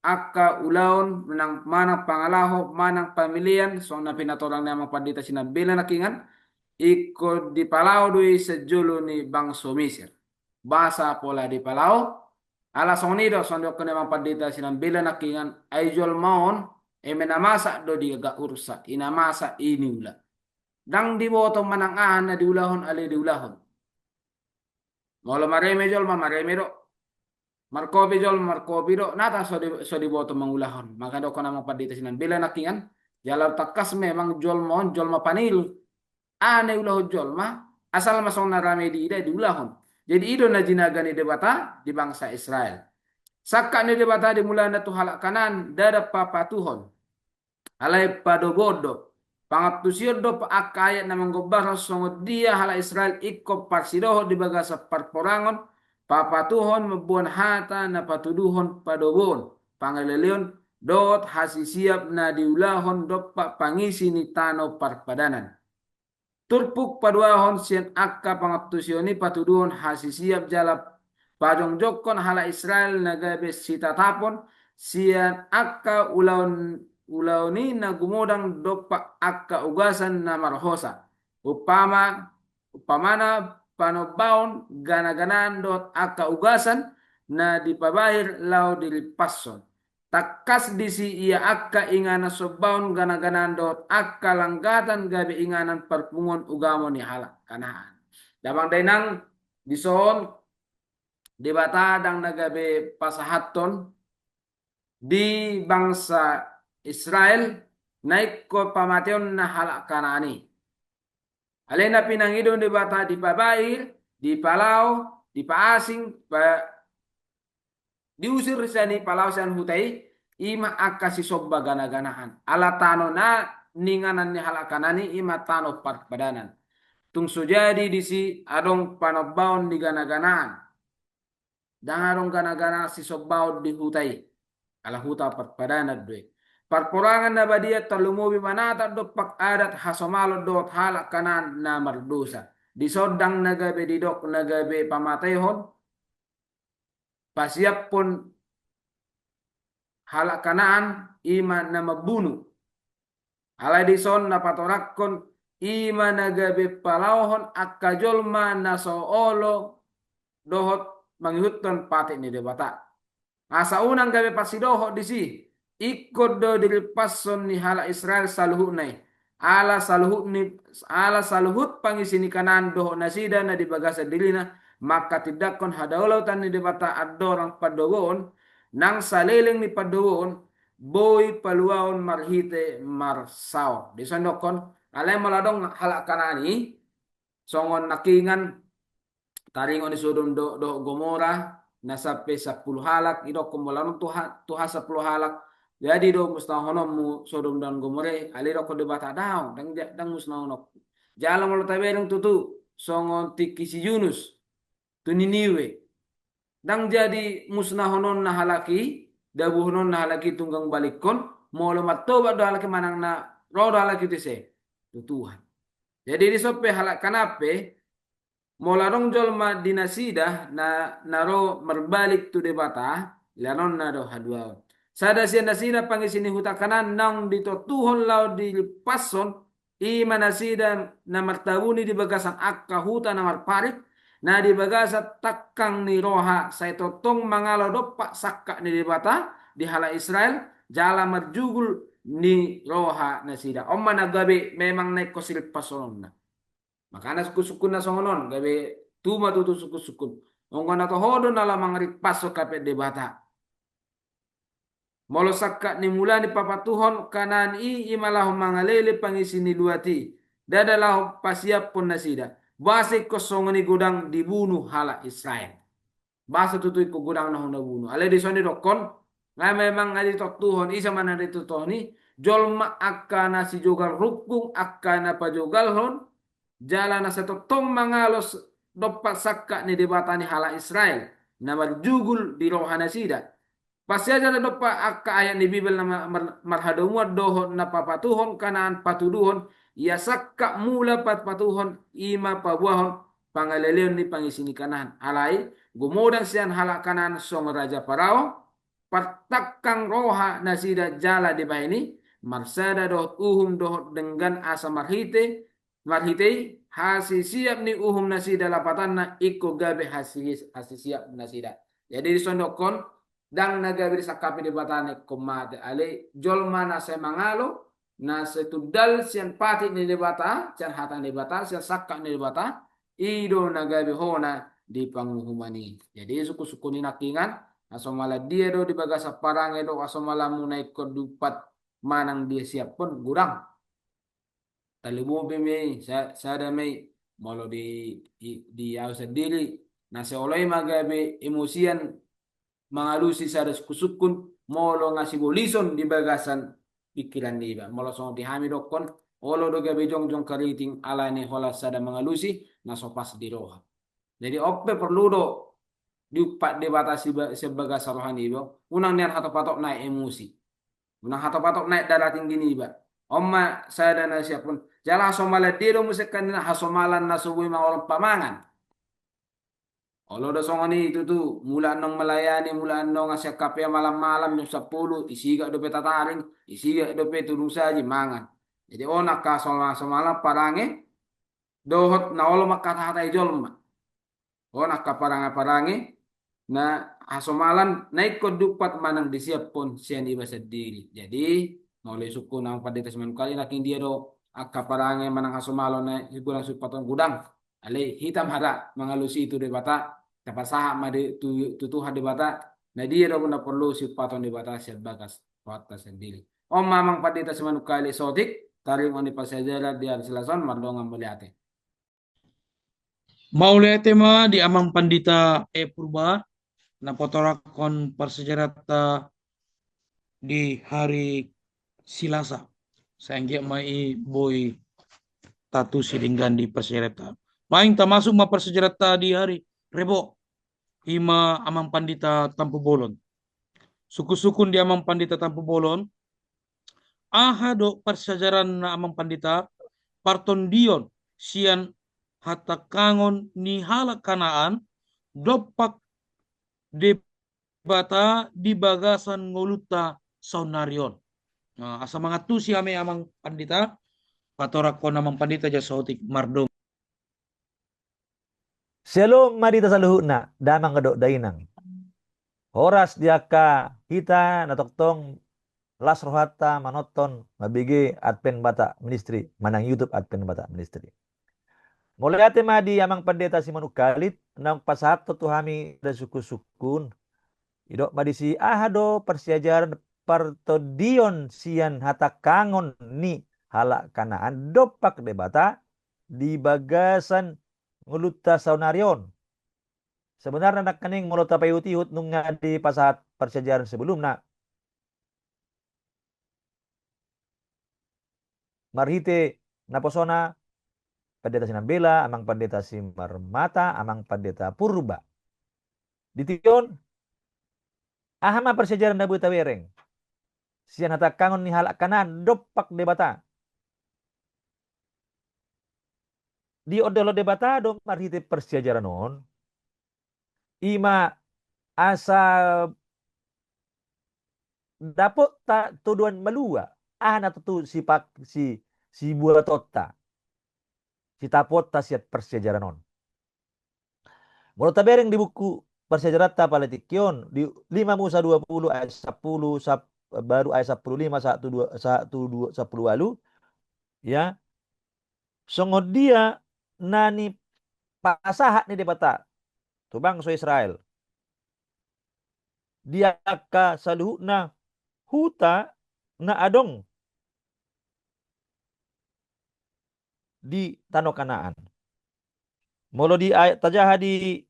angka ulaon manang, manang pangalaho, manang pamelean, songon na pinatorang ni Amang Pandita Sinambela nangkiningan, ingkon dipalao do i sian jolo ni bangso Mesir. Boasa pola dipalao? Ala songon i do, songon didokkon ni Amang Pandita Sinambela nangkiningan, ai jolma on eme na masa do digagat ursa, i na masa i niula. Ndang diboto manang aha na diulahon, ale diulahon. Molo mareme jolma, mareme do. Markopi jolma, markopi do. Nata so di, so diboto mangulahon. Maka didokkon Amang Pandita Sinambela nangkiningan, jala tangkas memang jolma on jolma panil. Aha na diulahon jolma, asal ma songon na rame diida diulahon. Jadi i do na jinaga ni Debata di bangsa Israel. Sangkap ni Debata di mulana tu halak Kanaan, ndada papatuhon. Alai padoboon do. Pangantusion do angka ayat na manggombarhon songon dia halak Israel ingkon parsidohot di bagasan parporangon, papatuhon mamboan hata na patuduhon padoboon, pangaleleon, dohot hasisiap na diulahon dompak pangisi ni tano parpadanan. Turpuk paduahon sian angka pangantusion i patuduhon hasisiap jala pajongjongkon halak Israel na gabe sitatapon sian angka ulaon, ulaon i na gumodang dompak angka ugasan na marhosa. Umpama, umpamana panombaon ganaganaan dohot angka ugasan na dipabahen laho dirimpashon. Tangkas disi ia angka inganan sombaon ganaganaan dohot angka langgatan gabe inganan parpunguan ugamo ni halak Kanaan. Damang dainang, dison Debata ndang na gabe pasahathon di bangsa Israel na ingkon pamateonna halak Kanaan i. Alai na pinangido Debata dipabahen, dipalaho, dipaasing, pa, diusir sian i, palaho sian huta i, i ma angka sisomba ganaganaan. Ala tano na niinganan ni halak Kanaan i, i ma tano parpadanan. Tung so jadi disi adong panombaon ni ganaganaan. Ndang adong ganaganaan sisombaon di huta i. Ala huta parpadanan do i. Parporangan na badia tarlumobi manatap dompak adat hasomalon dohot halak Kanaan na mardosa. Dison ndang na gabe didok na gabe pamatehon, pasiaphon halak Kanaan i ma na mambunu. Alai dison na patorangkon i ma na gabe palaohon angka jolma na so olo dohot mangihuthon patik ni Debata. Asa unang gabe parsidohot disi, ingkon do dirimpashon ni halak Israel saluhutna i. Ala saluhut ni, ala saluhut pangisi ni Kanaan dohot nasida na di bagasan dirina manghatindanghon hadaulaton ni Debata andorang pandoboon, nang saleleng ni pandoboon, boi paluaon marhite marsaor. Dison didokkon, alai molo adong halak Kanaan i, songon nangkiningan taringot ni Sodom do, dohot Gomora, na sampe sampulu halak, didokkon molo adong tu ha, tu ha sampulu halak, jadi do musnahononmu Sodom dan Gomora i, alai didokkon Debata daong, ndang ja, ndang musnahononku. Jala molo tabereng tutu, songon tingki si Yunus, tu Niniwe. Ndang jadi musnahononna halak i, dabuhononna halak i tunggang balikkon, molo martobat do halak i manang na ro do halak i tu ise? Tu Tuhan. Jadi dison pe halak Kanaan pe, molo adong jolma di nasida na, na ro marbalik tu Debata, ilanonna do haluaon. Sada sian nasida pangisi ni huta Kanaan naung ditontuhon laho dirimpashon, i ma nasida na martabuni di bagasan angka huta na marparik, na di bagasan tangkang ni roha sai tongtong mangalo dompak sangkap ni Debata di halak Israel, jala marjugul ni roha nasida. On ma na gabe memang na ingkon sirimpashononna. Makana sungkunsungkun na songon on, gabe tu ma tutu sungkunsungkun. Anggo na toho do na laho mangarimpashon hape Debata. Molo sangkap ni mula ni papatuhon Kanaan i, i ma laho mangalele pangisi ni luat i. Ndada laho pasiaphon nasida. Boasa ingkon songon i godang dibunu halak Israel? Boasa tutu ingkon godang na hona bunu? Alai dison didokkon, nga memang nga ditontuhon, ise ma na ditontuhon i, jolma angka na sijogal rungkung, angka na pajogalhon, jala na sai tongtong mangalo s-, dompak sangkap ni Debata ni halak Israel, na marjugul di roha nasida. Parsiajari dompak angka ayat ni Bibel na ma-, mar-, marhadomuan dohot na papatuhon Kanaan patuduhon, ia sangkap mula papatuhon i ma paboahon pangaleleon ni pangisi ni Kanaan. Alai, gumodang sian halak Kanaan songon raja Parao, partangkang roha nasida jala dibahen i, marsada dohot uhum dohot denggan asa marhite, marhite i, hasisiap ni uhum nasida lapatanna ingkon gabe hasi-, hasisiap nasida. Jadi dison didokkon, ndang na gabe disangkapi Debata na ingkon mate, alai jolma na sai mangalo, na sai tundal sian patik ni Debata, sian hata ni Debata, sian sangkap ni Debata, i do na gabe hona di panguhuman i. Jadi sungkunsungkun ni nangkiningan, hasomalan dia do di bagasan parange dohot hasomalanmu na ingkon diumpat manang disiaphon, godang. Tarlumobi ma i, sa-, sada ma i, molo di, di, di au sandiri, na sai olo i ma gabe emosian mangalusi sada sungkunsungkun, molo nga sibolison di bagasan pikiran niba. Molo songon di hami dokkon, olo do gabe jongjong kariting alani holan sada mangalusi na so pas di roha. Jadi on pe porlu do diumpat Debata siba-, sian bagasan roha niba, unang nian hatopatop naek emosi. Unang hatopatop naek darah tinggi niba. On ma sada na siaphon. Jala hasomalan dia do muse kan, hasomalan na so boi mangorong pamangan. Olo do songon i tutu, mula annon melayani, mula annon sian kapea malam-malam jam sampulu, i sigak dope tataring, i sigak dope tudung saji mangan. Jadi on angka hasoma-, hasomalan parange, dohot na olo mangkatahatai jolma. on angka parange-parange na hasomalan na ingkon diumpat manang disiaphon sian iba sandiri. Jadi molo isungkun amang pandita Simanungkalit, nangkin dia do angka parange manang hasomalan na godang siumpathon, godang. Alai hita ma hera mangalusi tu Debata, tapasahat ma di, tu, tu Tuhan Debata, na dia do na porlu siumpathon Debata sian bagas rohanta sandiri. On ma amang pandita Simanungkalit Sotik, taringot ni parsiajaran di ari Selasa on, mardongan mauliate. Mauliate ma di amang pandita E Purba, na patoranghon parsiajaranta di hari Selasa. Sai anggiat ma i boi tatusi denggan di parsiajaranta. Naeng tamasuk ma parsiajaranta di hari Rebo, i ma amang pandita Tampubolon. Sungkun-sungkun di amang pandita Tampubolon, aha do parsiajaranna amang pandita, partondion sian hatangkangon ni halak Kanaan dompak Debata di bagasan ngolunta saonari on. Nah, asa mangantusi hami amang pandita, patoranghon amang pandita Jasotik, mardongan. Syalom ma di hita saluhutna, damang dohot dainang. Horas di angka hita na tongtong las rohanta manonton, mambege Advent Batak Ministry manang YouTube Advent Batak Ministry. Mauliate ma di amang pandita Simanungkalit naung pasahathon tu hami sada sungkun-sungkun. Didok ma disi, aha do parsiajaran partondion sian hatangkangon ni halak Kanaan dompak Debata di bagasan ngolunta saonari on. Sebenarna nangkining molo tapaihut-ihut nunga dipasahat parsiajaran sebelumna. Marhite naposona Pandita Sinambela, amang Pandita Simarmata, amang Pandita Purba. Di tingki on, aha ma parsiajaran na boi tabereng sian hatangkangon ni halak Kanaan dompak Debata? Diondolhon Debata do marhite parsiajaran on, i ma asa dapotta todoan malua, aha na tutu sipak-, si-, sibuatonta, sitaponta sian parsiajaran on. Molo tabereng di buku parsiajaranta pala tingki on, di lima Musa dua puluh ayat sapuluh, sap-, baru ayat sapuluh lima sahat tu dua, sahat tu dua, sapuluh ualu, ya. Songon dia na nipasahat ni Debata tu bangso Israel di angka saluhutna huta na adong di tano Kanaan. Molo di ayat, tajaha di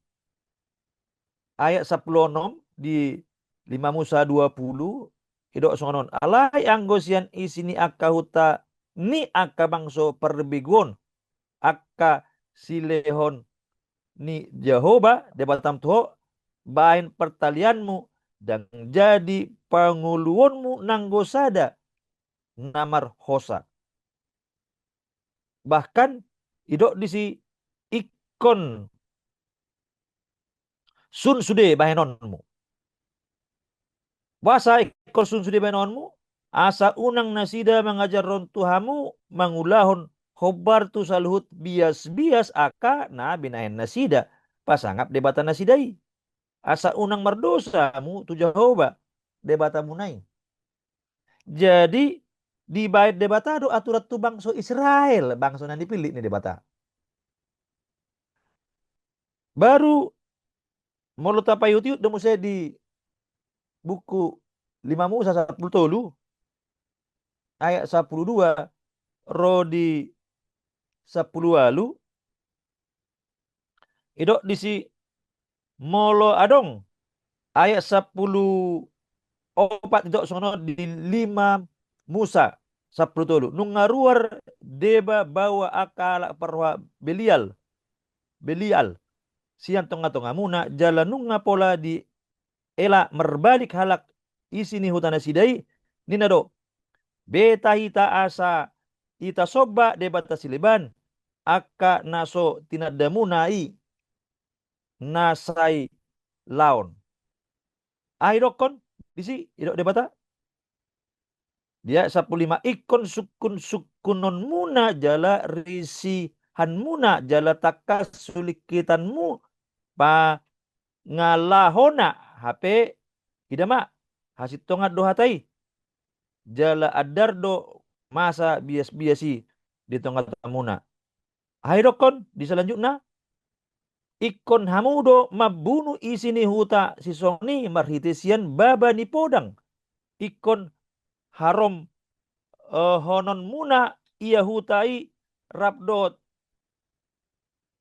ayat sapuluh onom di lima Musa dua puluh, didok songon on: Alai anggo sian isi ni angka huta ni angka bangso parbegu on, angka silehon ni Jahowa Debatam tu ho, bahen partalianmu, ndang jadi pangoluonmu nanggo sada na marhosa. Bahkan didok disi, ingkon sun sude bahenonmu. Boasa ingkon sun sude bahenonmu? Asa unang nasida mangajarhon tu hamu mangulahon hombar tu saluhut bias-bias angka na binahen nasida pasangap debata nasida i. Asa unang mardosa hamu tu Jahowa Debatamuna i. Jadi, dibahen Debata do aturan tu bangso Israel, bangso na nipillit ni Debata. Baru molo tapaihut-ihut do muse di buku lima Musa sapuluh tolu, ayat sapuluh dua ro di sapuluh ualu, didok disi, molo adong, ayat sapuluh opat didok songon on di lima Musa sapuluh tolu: Nunga ruar deba baoa angka halak parroha Belial, Belial, sian tonga-tongamuna, jala nunga pola di ela marbalik halak isi ni huta nasida i, ninna do: Beta hita asa hita somba debata sileban, angka na so tinandamuna i na sai laon. Aha didokkon disi, didok Debata? Di ayat sapuluh lima: Ingkon sungkun-sungkunonmuna jala risihanmuna jala tangkas sulingkitanmu pangalahona, hape ida ma, hasintongan do hata i. Jala andar do masa biasbias i di tongatongamuna. Aha idokkon di selanjutna? Ingkon hamu do mambunu isi ni huta sisongon i marhite sian baba ni podang. Ingkon harom, eh, hononmuna ia huta i rap dohot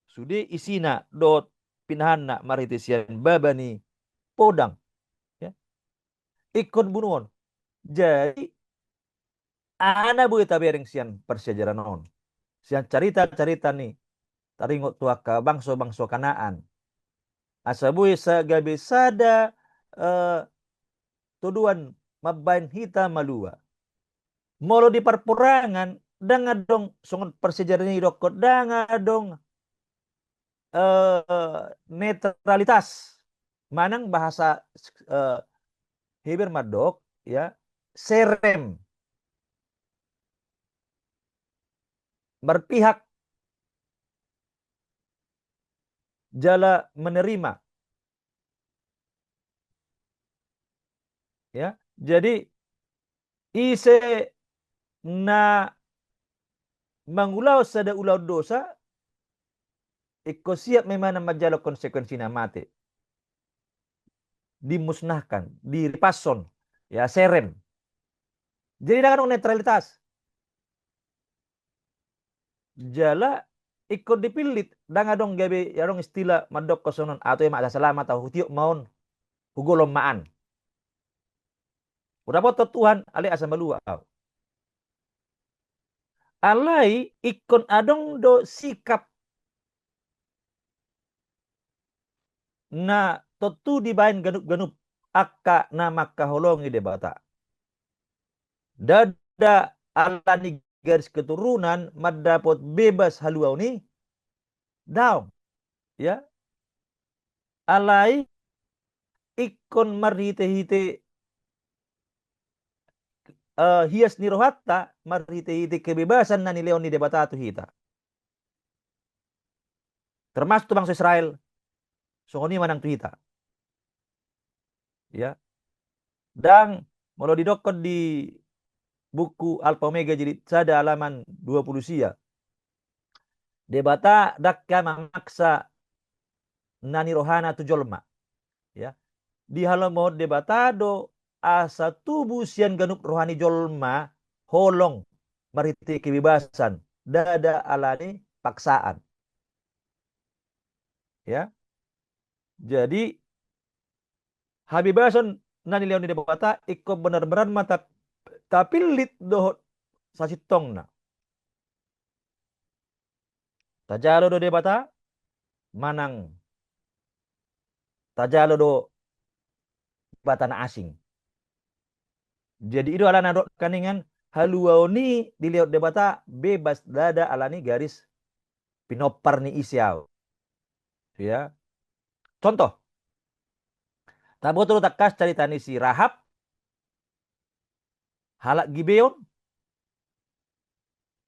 sude isina dohot pinahanna marhite sian baba ni podang. Ya. Ingkon bunuhon. Jadi, aha na boi tabereng sian parsiajaran on, sian carita-carita ni taringot tu angka bangso-bangso Kanaan. Asa boi sa gabe sada, eh, todoan mambaen hita malua. Molo di parporangan, ndang adong songon parsiajaran i dokkon, ndang adong, eh, netralitas. Manang bahasa, eh, Heber mandok, ya, serem. Berpihak jala menerima. Ya, jadi ise na mangulahon sada ulaon dosa, ingkon siap ma ibana manjalo konsekuensina, mate. Dimusnahkan, diripashon, ya, serem. Jadi ndang adong netralitas. Jala ingkon dipillit, ndang adong gabe, ndang adong istilah mandokkon songon on, ahu toe ma asa selamat ahu, hutiop ma on, hugolom ma an. Hudapothon Tuhan, alai asa malua ahu. Alai ingkon adong do sikap na tontu dibaen ganup-ganup angka na mangkaholongi Debata. Ndada ala ni garis keturunan mandapot bebas haluaon i, daong. Ya. Alai ingkon marhite-hite, eh, hias ni rohanta, marhite-hite kebebasan na nilehon ni Debata tu hita. Termasuk tu bangso Israel, songon i ma nang tu hita. Ya. Ndang, molo didokkon di buku Alfa Omega jilid sada halaman dua puluh sia. Debata ndang hea mamaksa na ni rohana tu jolma. Ya. Dihalomohon Debata do asa tubu sian ganup roha ni jolma holong marhite kebebasan, ndada ala ni paksaan. Ya. Jadi habebasan na nilehon ni Debata ingkon benar-benar ma ta-, tapillit dohot sasintongna. Tajalo do Debata, manang tajalo do debata na asing. Jadi i do alana dok kaningan, haluaon i dilehon Debata bebas, ndada ala ni garis pinompar ni ise ahu. Ya. Contoh. Taboto do tangkas carita ni si Rahab, halak Gibeon,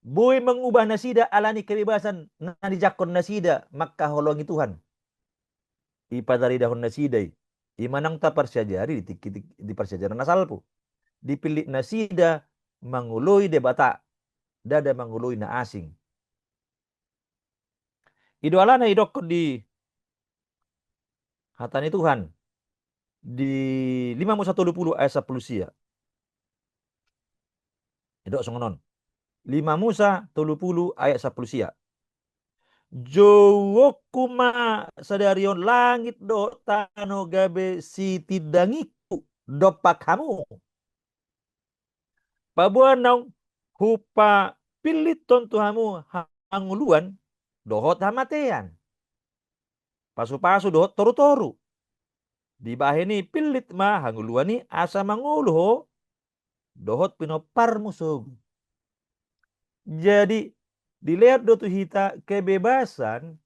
boi mangubah nasida ala ni kebebasan na dijangkon nasida mangkaholongi Tuhan. Ipataridahon nasida i. I ma nang taparsiajari di tingki, di parsiajaran na salpu. Dipillit nasida mangoloi Debata, ndada mangoloi na asing. I do alana idokkon di hata ni Tuhan di lima Musa tolu pulu ayat sampulu sia. Idok songon on. Lima Musa tolu pulu ayat sampulu sia. Jouonku ma sadari on langit dohot tano gabe sitindangingku dompak hamu. Paboa naung hupapillit on tu hamu hangoluan dohot hamatean, pasupasu dohot torutoru. Dibahen i pillit ma hangoluan i asa mangolu ho dohot pinomparmu sogot. Jadi dilehon do tu hita kebebasan,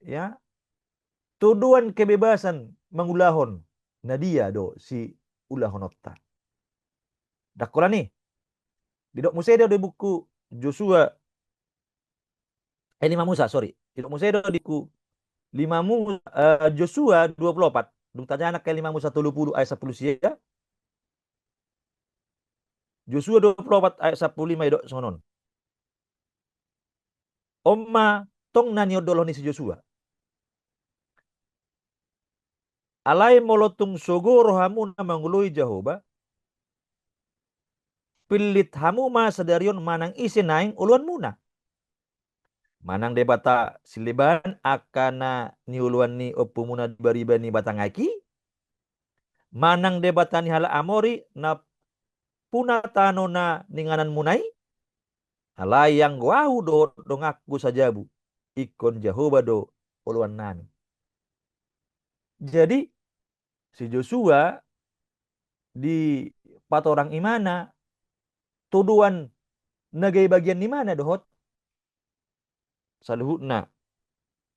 ya, tuduan kebebasan mangulahon na dia do siulahononta. Ndang holan i. Didok muse do di buku Josua, eh, lima Musa, sorry. Didok muse do di buku Lima Mu-, eh, Josua dua puluh opat. Dung tajaha nangkin Lima Musa tolu puluh ayat sampulu sia. Josua dua puluh opat ayat sampulu lima didok songon on. On ma tong na niondolhon ni si Josua. Alai molo tung sogo rohamuna mangoloi Jahowa, pillit hamu ma sadari on manang ise naeng oloanmuna. Manang debata sileban angka na nioloan ni ompumuna di bariba ni batang aek i, manang debata ni halak Amori na puna tano na niingananmuna i, alai anggo ahu dohot donganku sajabu, ingkon Jahowa do oloannami. Jadi, si Josua dipatorang ibana, tuduan na gabe bagian ni ibana dohot saluhutna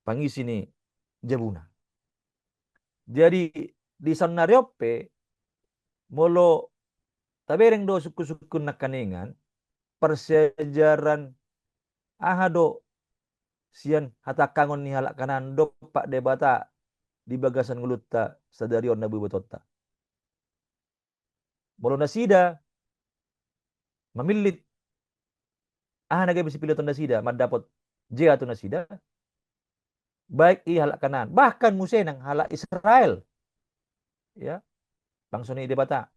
pangisi ni jabuna. Jadi, di saonnari on pe, molo tabereng do sungkun-sungkun nangkiningan, parsiajaran aha do sian hatangkangon ni halak Kanaan dompak Debata di bagasan ngolunta sadari on na boi botoonta. Molo nasida mamillit aha na gabe sipilliton nasida, mandapot jea tu nasida, baik i halak Kanaan, bahkan muse nang halak Israel, ya, bangso ni Debata.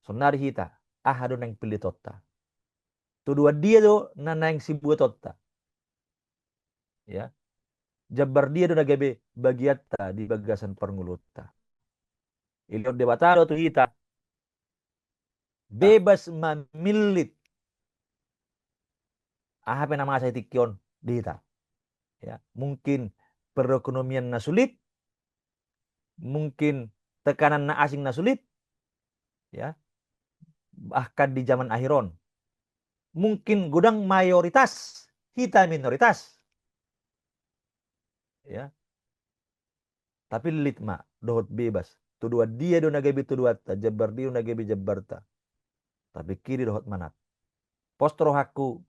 Saonnari hita, aha do naeng pillitonta? Tuduan dia do na naeng sibuatonta? Ya. Jambar dia do na gabe bagianta di bagasan parngoluonta? Dilehon Debata do tu hita bebas mamillit aha pe na masa di tingki on di hita. Ya, mungkin perekonomian na sulit, mungkin tekanan na asing na sulit, ya, bahkan di zaman akhir on, mungkin godang mayoritas, hita minoritas. Ya. Tapillit ma dohot bebas. Tuduan dia do na gabe tuduanta, jambar dia do na gabe jambarta? Tapingkiri dohot manat. Pos rohangku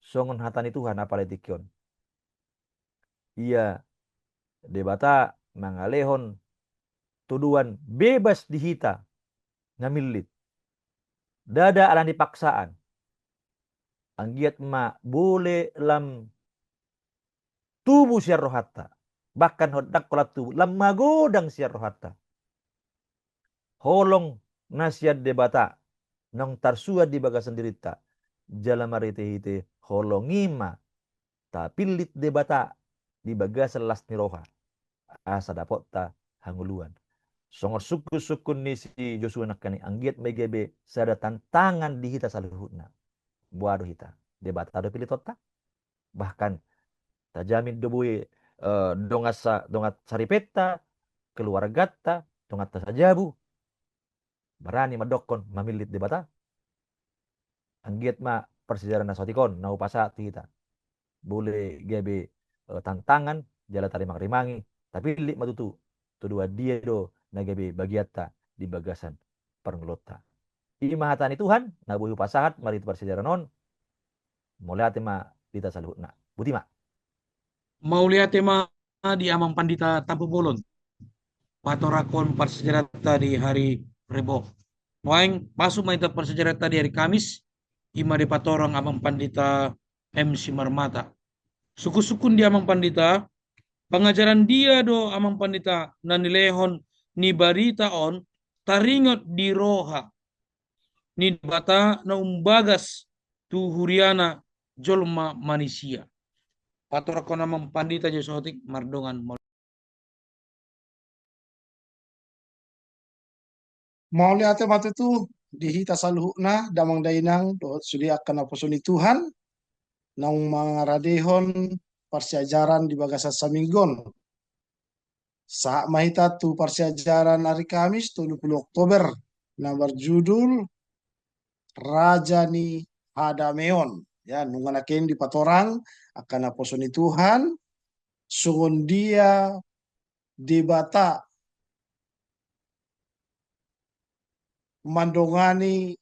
songon hata ni Tuhan apala di tingki on. Ia Debata mangalehon tuduan bebas di hita na millit. Ndada ala ni paksaan. Anggiat ma boi lam tubu sian rohanta. Bahkan hot ndang holan tubu, lam magodang sian rohanta. Holong na sian Debata naung tarsuan di bagasan dirinta. Jala marhite-hite holong i ma tapillit Debata di bagasan las ni roha, asa dapotta hangoluan. Songon sungkun-sungkun ni si Josua nangkin i, anggiat ma i gabe sada tantangan di hita saluhutna. Boha do hita? Debata do pillitonta. Bahkan tajamin do boi, eh, dongan sa-, dongan saripenta, keluarganta, donganta sajabu. Barani mandokkon mamillit Debata. Anggiat ma parsiajaran na saotik on na hupasahat tu hita boi gabe, eh, tantangan, jala tarimang-rimangi, tapillit ma tutu tuduan dia do na gabe bagianta di bagasan parngoluonta. I ma hata ni Tuhan na boi hupasahat marhite parsiajaran on. Mauliate ma di hita saluhutna. Boti ma. Mauliate ma di Amang Pandita Tampubolon, patorangkon parsiajaranta di hari Rebo. Nuaeng masuk ma hita parsiajaranta di hari Kamis, i ma dipatorang Amang Pandita M Simarmata. Sungkun-sungkun di Amang Pandita, pangajaran dia do Amang Pandita na nilehon ni barita on taringot di roha ni Debata na umbagas tu huriana jolma manisia. Patorangkon Amang Pandita jo saotik mardongan. Mauliate ma tutu di hita saluhutna, damang dainang dohot sude angka naposo ni Tuhan naung mangaradehon parsiajaran di bagasan saminggu on. Sahat ma hita tu parsiajaran ari Kamis tolu pulu Oktober na marjudul Raja ni Hadameon. Ya, nunga nangkin dipatorang angka naposo ni Tuhan songon dia Debata mandongani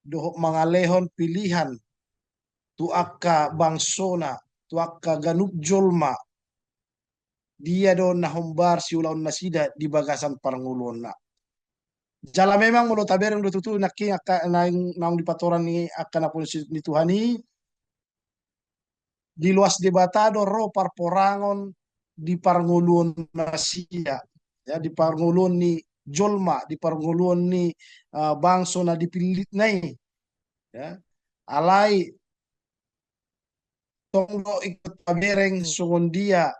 dohot mangalehon pilihan tu angka bangsona, tu angka ganup jolma dia do na hombar siulaonnasida di bagasan parngoluonna. Jala memang molo tabereng do tutu nangkin angka naung, naung dipatorang ni angka naposo ni Tuhan i, diloas Debata do ro parporangon di parngoluonnasida, ya, di parngoluon ni jolma, di parngoluon ni, eh, bangso na dipillitna i, ya. Alai tong do ingkon tabereng songon dia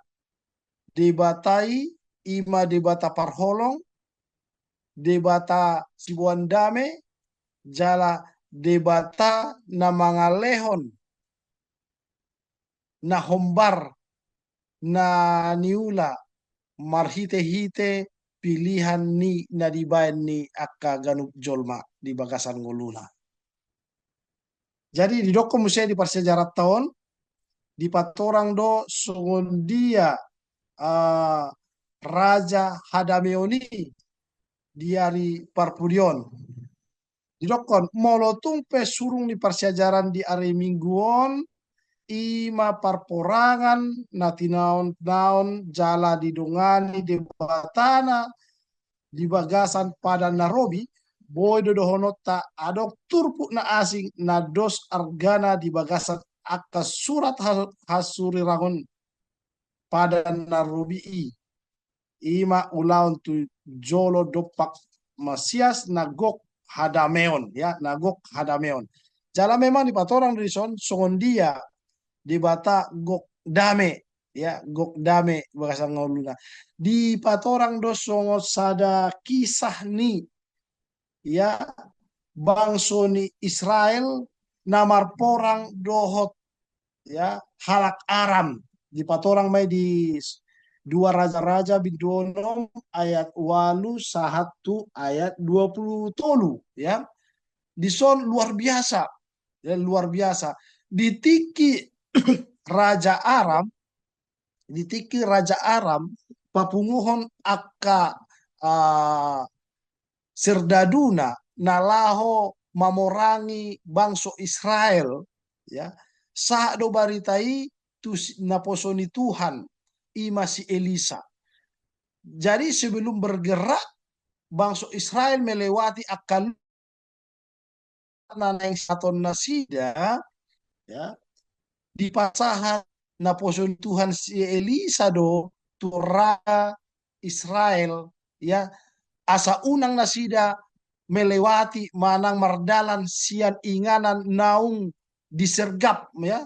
Debata i, i ma Debata parholong, Debata siboan dame, jala Debata na mangalehon na hombar na niula marhite-hite pilihan ni na dibaen ni angka ganup jolma di bagasan ngoluna. Jadi didokkon muse di parsiajaranta on, dipatorang do songon dia, ah, raja hadameon i di ari parpudi on. Didokkon, molo tung pe surung ni parsiajaran di ari Minggu on, i ma parporangan na tinaon-tinaon jala didongani Debatana di bagasan Padan na Robi, boi do dohononta adong turpuk na asing na dos argana di bagasan angka surat ha-, hasurirangon Padan na Robi i. I ma ulaon tu jolo dompak Masias na gok hadameon, ya, na gok hadameon. Jala memang dipatorang do dison songon dia Debata gok dame, ya, gok dame bagasan ngoluna. Dipatorang do songon sada kisah ni, ya, bangso ni Israel na marporang dohot, ya, halak Aram. Dipatorang ma i di s-, Dua Raja-raja bindu onom ayat ualu sahat tu ayat dua pulu tolu, ya. Dison luar biasa, ya, luar biasa. Di tingki Raja Aram, di tingki Raja Aram papunguhon angka, ah, serdaduna na laho mamorangi bangso Israel, ya, sahat do barita i tu si-, naposo ni Tuhan, i ma si Elisa. Jadi sebelum bergerak, bangso Israel melewati angka na naeng sahatonnasida, ya, dipasahat naposo ni Tuhan si Elisa do tu raja Israel, ya, asa unang nasida melewati manang mardalan sian inganan naung disergap, ya,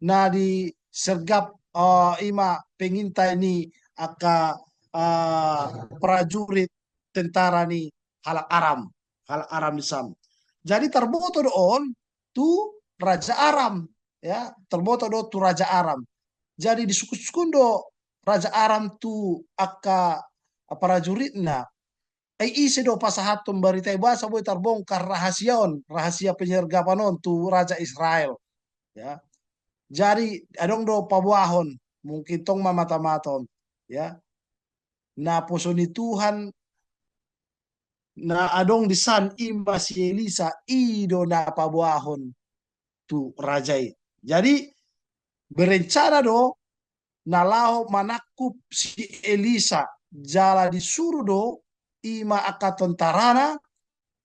na disergap, eh, i ma pengintai ni angka, eh, prajurit tentara ni halak Aram, halak Aram di san. Jadi tarboto do on tu Raja Aram, ya, tarboto do tu Raja Aram. Jadi disukunsukun do Raja Aram tu angka prajuritna. Ai ise do pasahathon barita i, boasa boi tarbongkar rahasia on, rahasia penyergapan on tu raja Israel. Ya. Jadi adong do paboahon, mungkin tong ma matamata on, ya. Naposo ni Tuhan na adong di san i ma si Elisa, i do na paboahon tu raja i. Jadi berencana do na laho manangkup si Elisa, jala disuru do i ma angka tentarana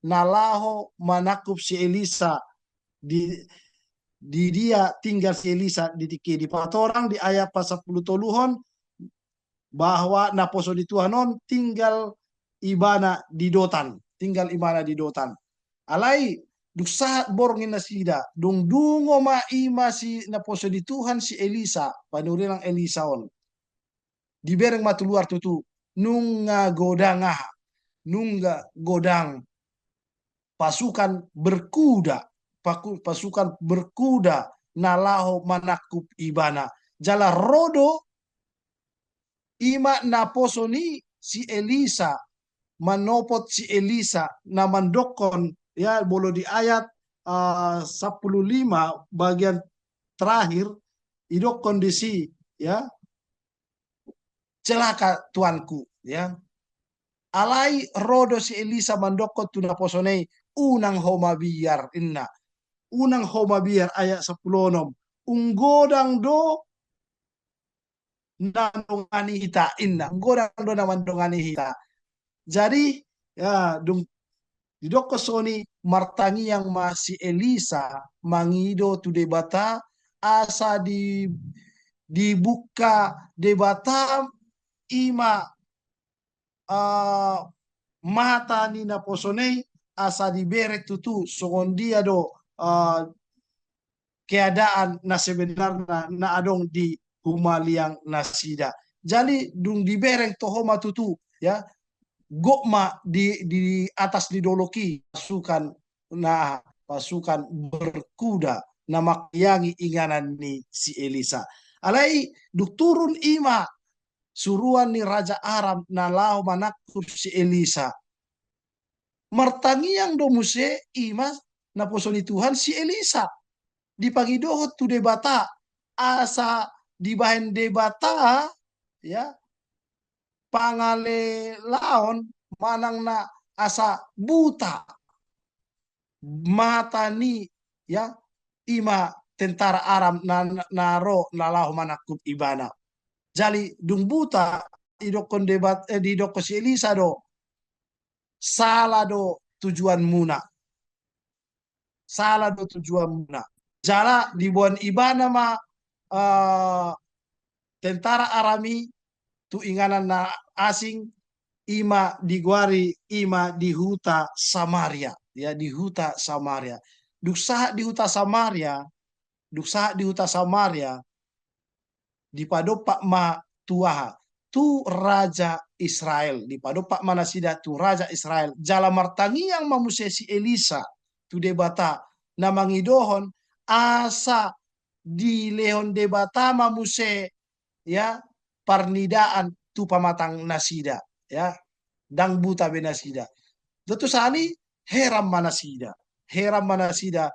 na laho manangkup si Elisa di, di dia tinggal si Elisa di tingki i. Dipatorang di ayat pasampulu toluhon bahwa naposo ni Tuhan on tinggal ibana di Dotan, tinggal ibana di Dotan. Alai dung sahat borngin nasida, dung dungo ma i ma si naposo ni Tuhan si Elisa, panurirang Elisa on. Dibereng ma tu luar tutu, nunga godang aha, nunga godang pasukan berkuda, paku-, pasukan berkuda na laho manangkup ibana. Jala ro do i ma naposo ni si Elisa, manopot si Elisa, na mandokkon, ya, molo di ayat, ah, sampulu lima bagian terakhir, didokkon disi, ya, celaka tuanku, ya. Alai ro do si Elisa mandokkon tu naposona i, unang ho mabiar, ninna. Unang ho mabiar, ayat sampulu onom. Unggodang do na mandongani hita, inna. Godang do na mandongani hita. Jadi, ya, dung didokkon songon i, martangiang ma si Elisa mangido tu Debata, asa di, dibuka Debata i ma, eh, mata ni naposo i, asa dibereng tutu songon dia do, eh, keadaan na sebenarna na adong di humaliang nasida. Jadi dung dibereng toho ma tutu, ya, gok ma di, di atas ni dolok i pasukan, na pasukan berkuda na manghalangi inganan ni si Elisa. Alai dung turun i ma suruan ni raja Aram na laho manangkup si Elisa. Martangiang do muse i ma naposo ni Tuhan si Elisa. Dipangidohon tu Debata, asa dibahen Debata, ya, pangalelaon manang na asa buta mata ni, ya, i ma tentara Aram na, na, na ro na laho manangkup ibana. Jadi dung buta, didokkon Debat-, eh, didokkon si Elisa do, sala do tujuanmuna. Sala do tujuanmuna. Jala diboan ibana ma, eh, tentara Aram i tu inganan na asing, i ma digoari, i ma di huta Samaria, ya, di huta Samaria. Dung sahat di huta Samaria, dung sahat di huta Samaria, dipadompak ma tu aha? Tu raja Israel. Dipadompak ma nasida tu raja Israel. Jala martangiang ma muse si Elisa tu Debata na mangidohon asa dilehon Debata ma muse, ya, parnidaan tu pamatang nasida, ya. Ndang buta be nasida. Tontu sahali heran ma nasida. Heran ma nasida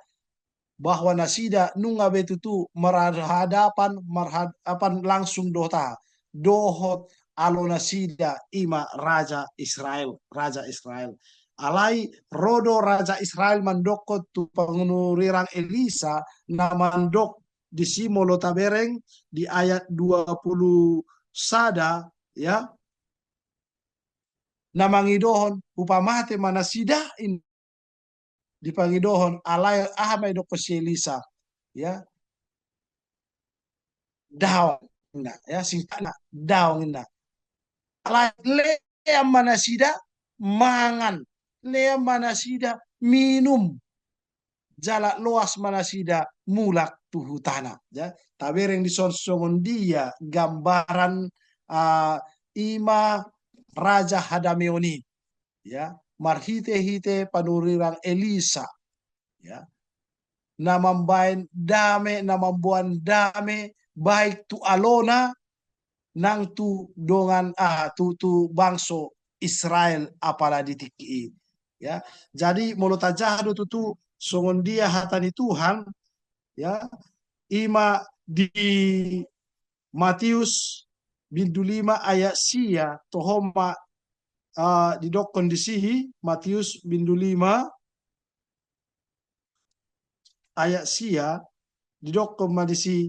bahwa nasida nunga be tutu marhadapan, marhadapan langsung dohot aha? Dohot alo nasida i ma raja Israel, raja Israel. Alai ro do raja Israel mandokkon tu panurirang Elisa, na mandok disi molo tabereng di ayat dua puluh sada, ya. Na mangidohon, hupamate ma nasida, in-, dipangidohon, alai aha ma didokkon si Elisa, ya. Daong, inna, ya, singkatna, daong, inna. Alai lean ma nasida mangan, lean ma nasida minum, jala loas ma nasida mulak tu hutana. Ya, tabereng dison songon dia gambaran, ah, i ma raja hadameon i, ya, marhite-hite panurirang Elisa, ya, na mambahen dame, na mamboan dame, baik tu alona, nang tu dongan, ah, tu, tu bangso Israel apala di tingki i. Ya, jadi molo tajaha do tutu songon dia hata ni Tuhan, ya, i ma di Matius bindu lima ayat sia, toho ma, ah, didokkon disi, Matius bindu lima ayat sia, didokkon ma disi,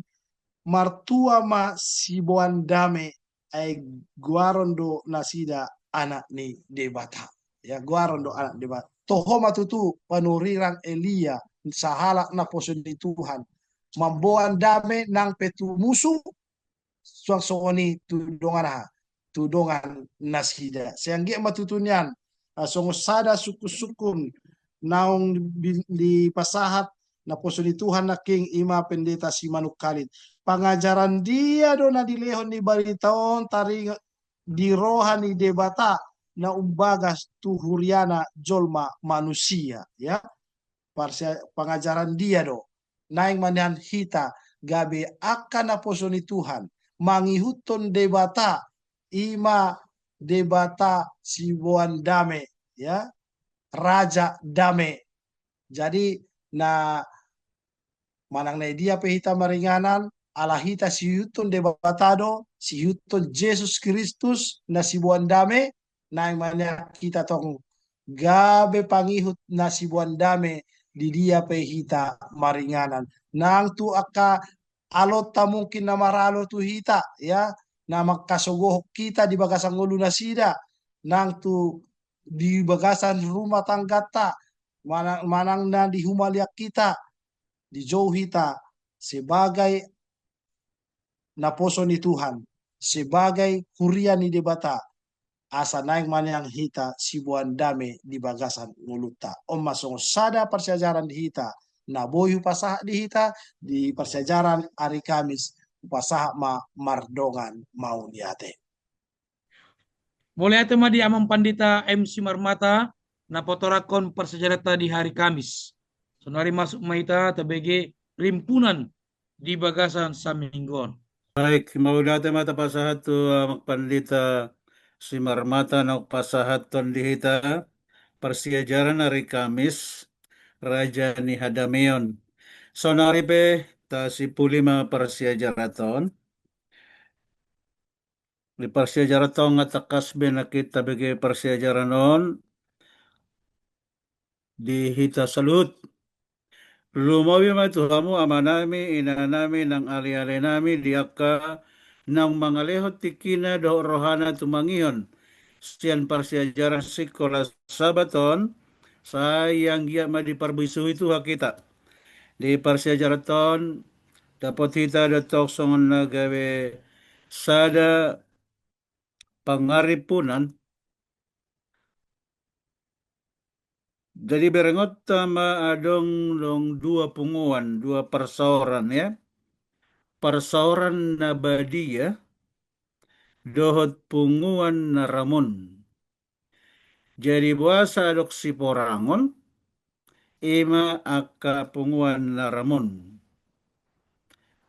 martua ma siboan dame, ai goaron do nasida anak ni Debata. Ya, goaron do anak ni Debata. Toho ma tutu panurirang Elia, sahalak naposo ni Tuhan, mamboan dame nang pe tu musu, suang songon i tu dongan aha? Tu dongan nasida. Sai anggiat ma tutu nian, ah, songon sada sungkun-sungkun naung di, dipasahat naposo ni Tuhan nangkin, i ma Pendeta Simanungkalit. Pangajaran dia do na dilehon ni barita on taringot di roha ni Debata na umbagas tu huriana jolma manusia, ya. Parsia-, pangajaran dia do. Naeng ma nian hita gabe angka naposo ni Tuhan, mangihuthon Debata, i ma Debata siboan dame, ya, Raja Dame. Jadi, na manang na di dia pe hita maringanan, ala hita siihuthon Debata do, siihuthon Jesus Kristus na siboan dame, naeng ma nian hita tong gabe pangihut na siboan dame di dia pe hita maringanan. Nang tu angka alonta mungkin na maralo tu hita, ya, na mangkasogohon hita di bagasan ngolu nasida, nang tu di bagasan rumah tanggata, manang, manang na di humaliang hita, dijou hita sebagai naposo ni Tuhan, sebagai huria ni Debata, asa naeng ma nian hita siboan dame di bagasan ngolunta. On ma songon sada parsiajaran di hita, na boi hupasahat di hita, di parsiajaran ari Kamis, hupasahat ma mardongan mauliate. Mauliate ma di Amang Pandita M Simarmata, na patorangkon parsiajaranta di hari Kamis. Saonari masuk ma hita tabege rimpunan di bagasan saminggu on. Baik, mauliate ma tapasahat tu Amang Pandita Simarmata na pasahathon di hita parsiajaran ari Kamis, Raja ni Hadameon. Saonari pe tasipuli ma parsiajaranta on. Di parsiajaranta on nga tangkas be nangkin tabege parsiajaran on di hita saluhut. Lumobi ma tu hamu amanami, inanami, nang alealenami di angka naung mangalehon tingkina dohot rohana tumangihon sian parsiajaran sikola Sabat on, sai anggiat ma diparbisuhi Tuhan hita. Di parsiajaranta on dapot hita do tong songon na gabe sada pangarimpunan. Jadi berengonta ma adong dong dua punguan, dua parsaoran, ya. Parsaoran na badia dohot punguan na ramun. Jadi boasa adong siporangon, i ma angka punguan na ramun.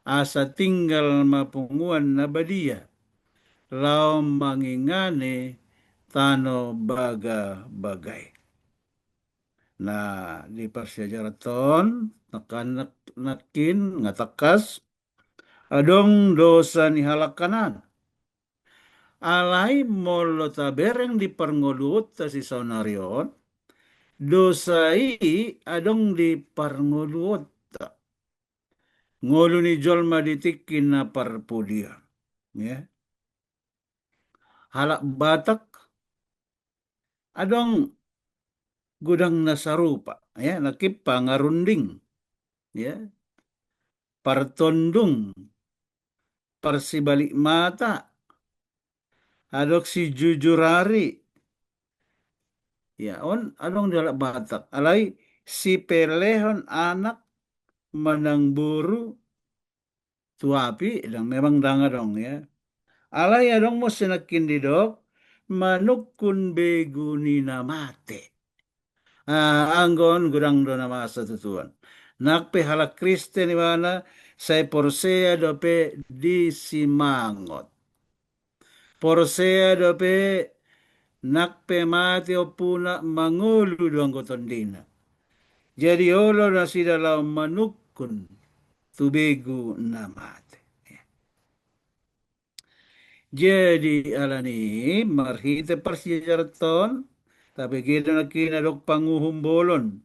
Asa tinggal ma punguan na badia laho mangingani tano bagabaga i. Nah, di parsiajaranta on, nangkin, nangkin, nga tangkas, adong dosa ni halak Kanaan. Alai molo tabereng di parngoluonta sisaonari on, dosa i adong di parngoluonta. Ngolu ni jolma di tingki na parpudi on. Ya. Halak Batak adong godang na sarupa, ya, nangkin pangarunding, ya, partondung, parsibalik mata, adong sijujur ari. Ya, on adong di halak Batak. Alai sipelehon anak manang boru tu api, dang, memang dang adong, ya. Alai adong muse nangkin didok manungkun begu ni na mate. Ah, anggo on godang do na masa tutu on. Nang pe halak Kristen ibana sai porsea dope di simangot. Porsea dope nang pe mate ompuna mangolu do anggo tondina. Jadi olo nasida laho manungkun tu begu na mate. Jadi alani i marhite parsiajaranta on, tabege do nangkin adong panguhum bolon.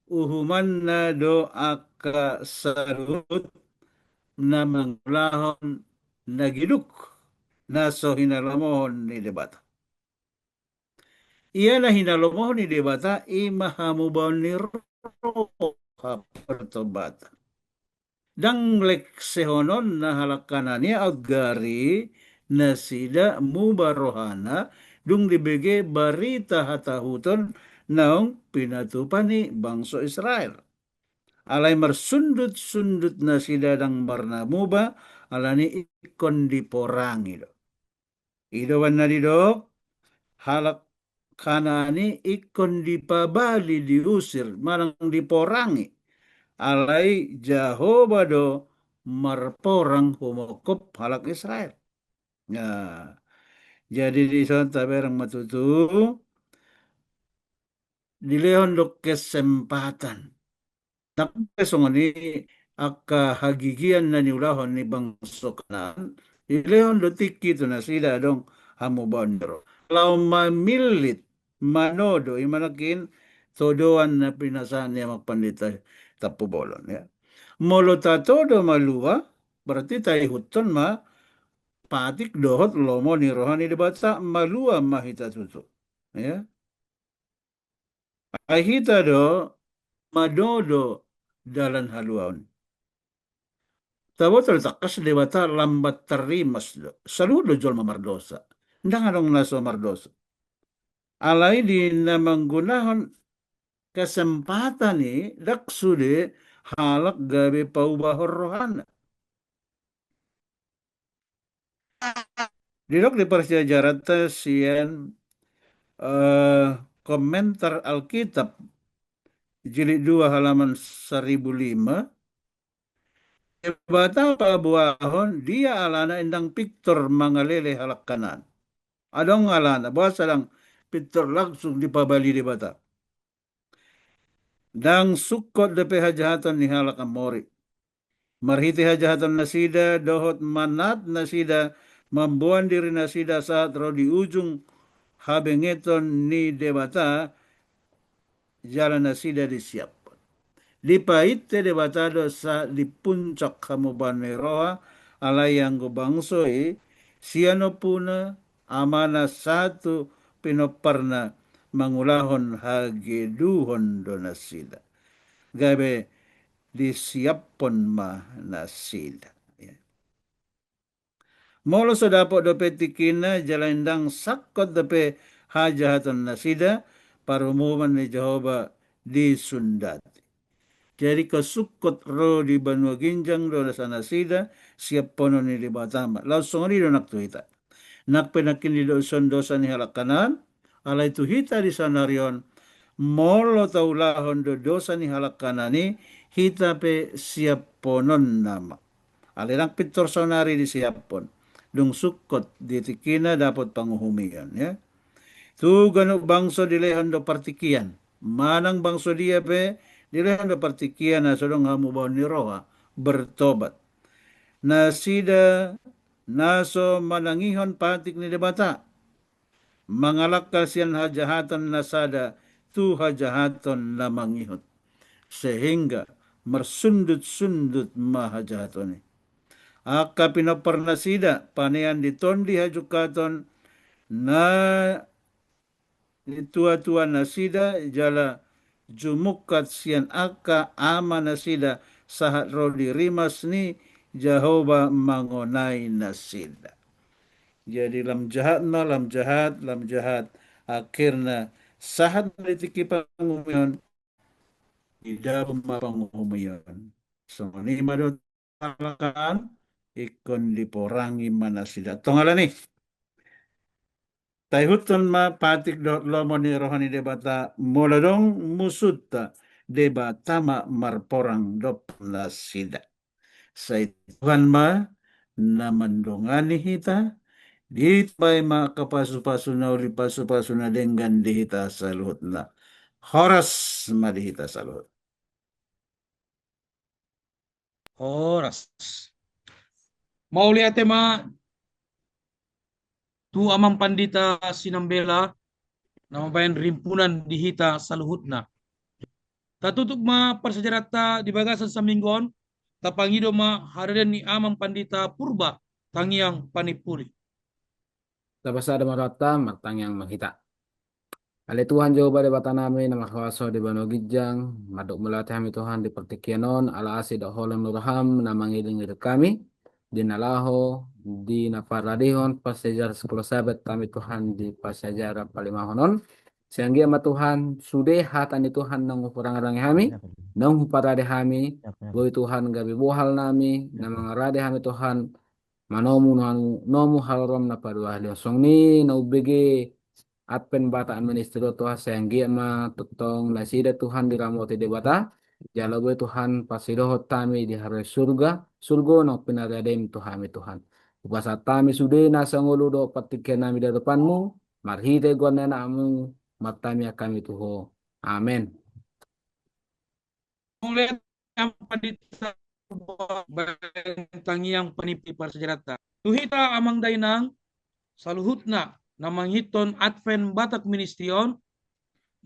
Uhumanna do angka saluhut na mangulahon na giduk, na so hinalomohon ni Debata. Ia na hinalomohon ni Debata i ma hamubaon ni roha pertobatan. Dang leksehononna halak Kanaan i aut gari nasida muba rohana dung dibege barita hatahuton naung pinatupa ni bangso Israel. Alai marsundut-sundut nasida dang marnamuba, alani ingkon diporangi do. I do umbahen na didok, halak Kanaan i ingkon dipabali, diusir, manang diporangi. Alai Jahowa do marporang humongkop halak Israel. Nah, jadi dison tabereng ma tutu, dilehon do kesempatan. Nang pe songon i angka hagigian na niulahon ni bangso Kanaan, dilehon do tingki tu nasida adong hamubaon ni roha. Laho mamillit, manodo, i ma nangkin todoan na pinasahat ni Amang Pandita Tampubolon, ya. Molo tatodo malua, berarti taihuthon ma patik dohot lomo ni roha ni Debata, malua ma hita tutu. Ya. Ai hita do manodo dalan haluaon. Taboto do tangkas Debata lambat tarrimas do. Saluhut do jolma mardosa. Ndang adong na so mardosa. Alai di na manggunahon kesempatan i ndang sude halak gabe paubahon rohana. Didok di parsiajaranta sian, eh, komentar Alkitab jilid dua halaman saribu lima, Debata paboahon dia alana ndang pintor mangalele halak Kanaan. Adong alana, boasa ndang pintor langsung dipabali Debata. Ndang sungkot dope hajahaton ni halak Amori. Marhite hajahaton nasida dohot manat nasida mamboan diri nasida sahat ro di ujung habengeton ni Debata, jala nasida disiaphon. Dipainte Debata do sahat di puncak hamubaon ni roha, alai anggo bangso i sian ompuna, amana sahat tu pinomparna mangulahon hageduhon do nasida. Gabe disiaphon ma nasida. Ya. Molo so dapot dope tingkina jala ndang sangkot dope hajahaton nasida, parumuman ni Jahowa disundati. Jadi anggo sungkot ro di banua ginjang do dosa nasida, siaphonon ni Debata ma. Laos songon i do nang tu hita. Nang pe nangkin didok dison dosa ni halak Kanaan, alai tu hita di saonari on, molo taulahon do dosa ni halak Kanaan i, hita pe siaphononna ma. Alai ndang pintor saonari disiaphon. Dung sungkot di tingkina dapot panguhumion, ya. Tu ganup bangso dilehon do partingkian. Manang bangso dia pe dilehon do partingkian na so adong hamubaon ni roha, bertobat. Nasida na so manangihon patik ni Debata, mangalangka sian hajahaton na sada tu hajahaton na mangihut, sehingga marsundut-sundut ma hajahaton i. Angka pinompar nasida panean di tondi hajungkaton na ni tua-tua nasida jala jumungkat sian angka ama nasida sahat ro di rimas ni Jahowa mangonai nasida. Jadi lam jahat ma, lam jahat, lam jahat. Akhirna sahat ma di tingki panguhumion, didapot ma panguhumion. Songon i ma do halak Kanaan, ingkon diporangi ma nasida. Tong ala ni i, taihuthon ma patik dohot lomo ni roha ni Debata, molo adong musunta, Debata ma marporang dompak nasida. Sai Tuhan ma na mandongani hita, ditambai ma angka pasu-pasu na uli, pasu-pasu na denggan di hita saluhutna. Horas ma di hita saluhut. Horas. Mauliate ma tu Amang Pandita Sinambela, na mambahen rimpunan di hita saluhutna. Tatutup ma parsiajaranta di bagasan saminggu on, tapangido ma haradeon ni Amang Pandita Purba Tangiang Panimpuli. Tapasada ma rohanta, martangiang ma hita. Ale Tuhan Jahowa Debatanami na markuaso di banua ginjang, mandok mauliate hami Tuhan di partingkian on, ala asi dohot holong ni roham na mangiring-iring hami, di na laho, di na parradehon parsiajaran Sikula Sabat hami Tuhan di parsiajaran palimahon on. Sai anggiat ma Tuhan, sude hata ni Tuhan naung huparange-range hami, naung huparade hami, boi Tuhan gabe bohal nami, na mangarade hami Tuhan, manomu nomu, nomu haroroam na paduahalion. Songon i na umbege Advent Batak Ministry on Tuhan, sai anggiat ma tongtong nasida Tuhan diramoti Debata, jala boi Tuhan parsidohot hami di haroro surga, surgo naung pinariadem tu hami Tuhan. Hupasahat hami sude na sangolu dohot partingkian nami di adopanmu, marhite goar ni anakmu, martangiang hami tu ho. Amen. Mauliate Amang Pandita, bahen tangiang panimpuli parsiajaranta. Tu hita Amang Dainang, saluhutna na mangihuthon Advent Batak Ministry on,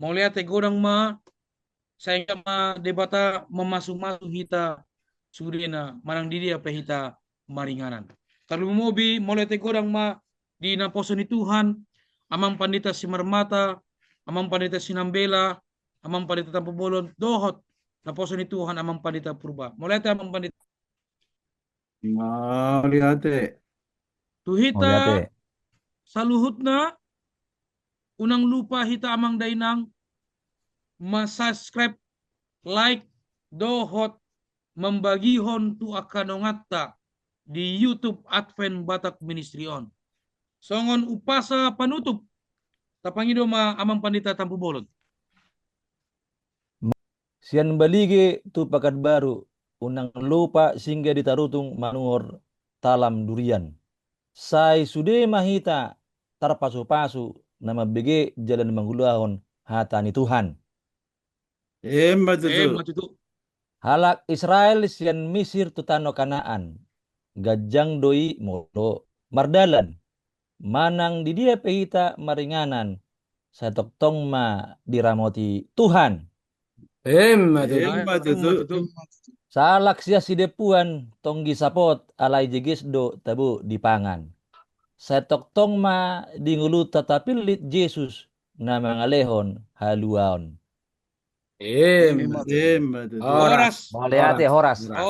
mauliate godang ma, sai anggiat ma Debata mamasu-masu hita sudena manang di dia pe hita maringanan. Tarlumobi mauliate godang ma di naposo ni Tuhan, Amang Pandita Simarmata, Amang Pandita Sinambela, Amang Pandita Tampubolon, dohot naposo ni Tuhan, Amang Pandita Purba. Mauliate, Amang Pandita. Mauliate. Tu hita saluhutna, unang lupa hita amang dainang, ma-subscribe, like, dohot mambagihon tu angka donganta di YouTube Advent Batak Ministry on. Songon umpasa panutup, tapangido ma Amang Pandita Tampubolon. Sian Balige tu Pekanbaru, unang lupa singgah di Tarutung manuhor talam durian. Sai sude ma hita tarpasupasu na mambege jala na mangulahon hata ni Tuhan. Emma tutu. Halak Israel sian Misir tu tano Kanaan, ganjang do i molo mardalan. Manang di dia pe hita maringanan, sai tongtong ma diramoti Tuhan. Emma tutu. Emma tutu. Salak sian sidempuan tonggi sapot, alai jeges do tabo dipangan. Sai tongtong ma di ngolunta tapillit Jesus na mangalehon haluaon. Emma tutu. Horas. Mauliate, horas. Horas.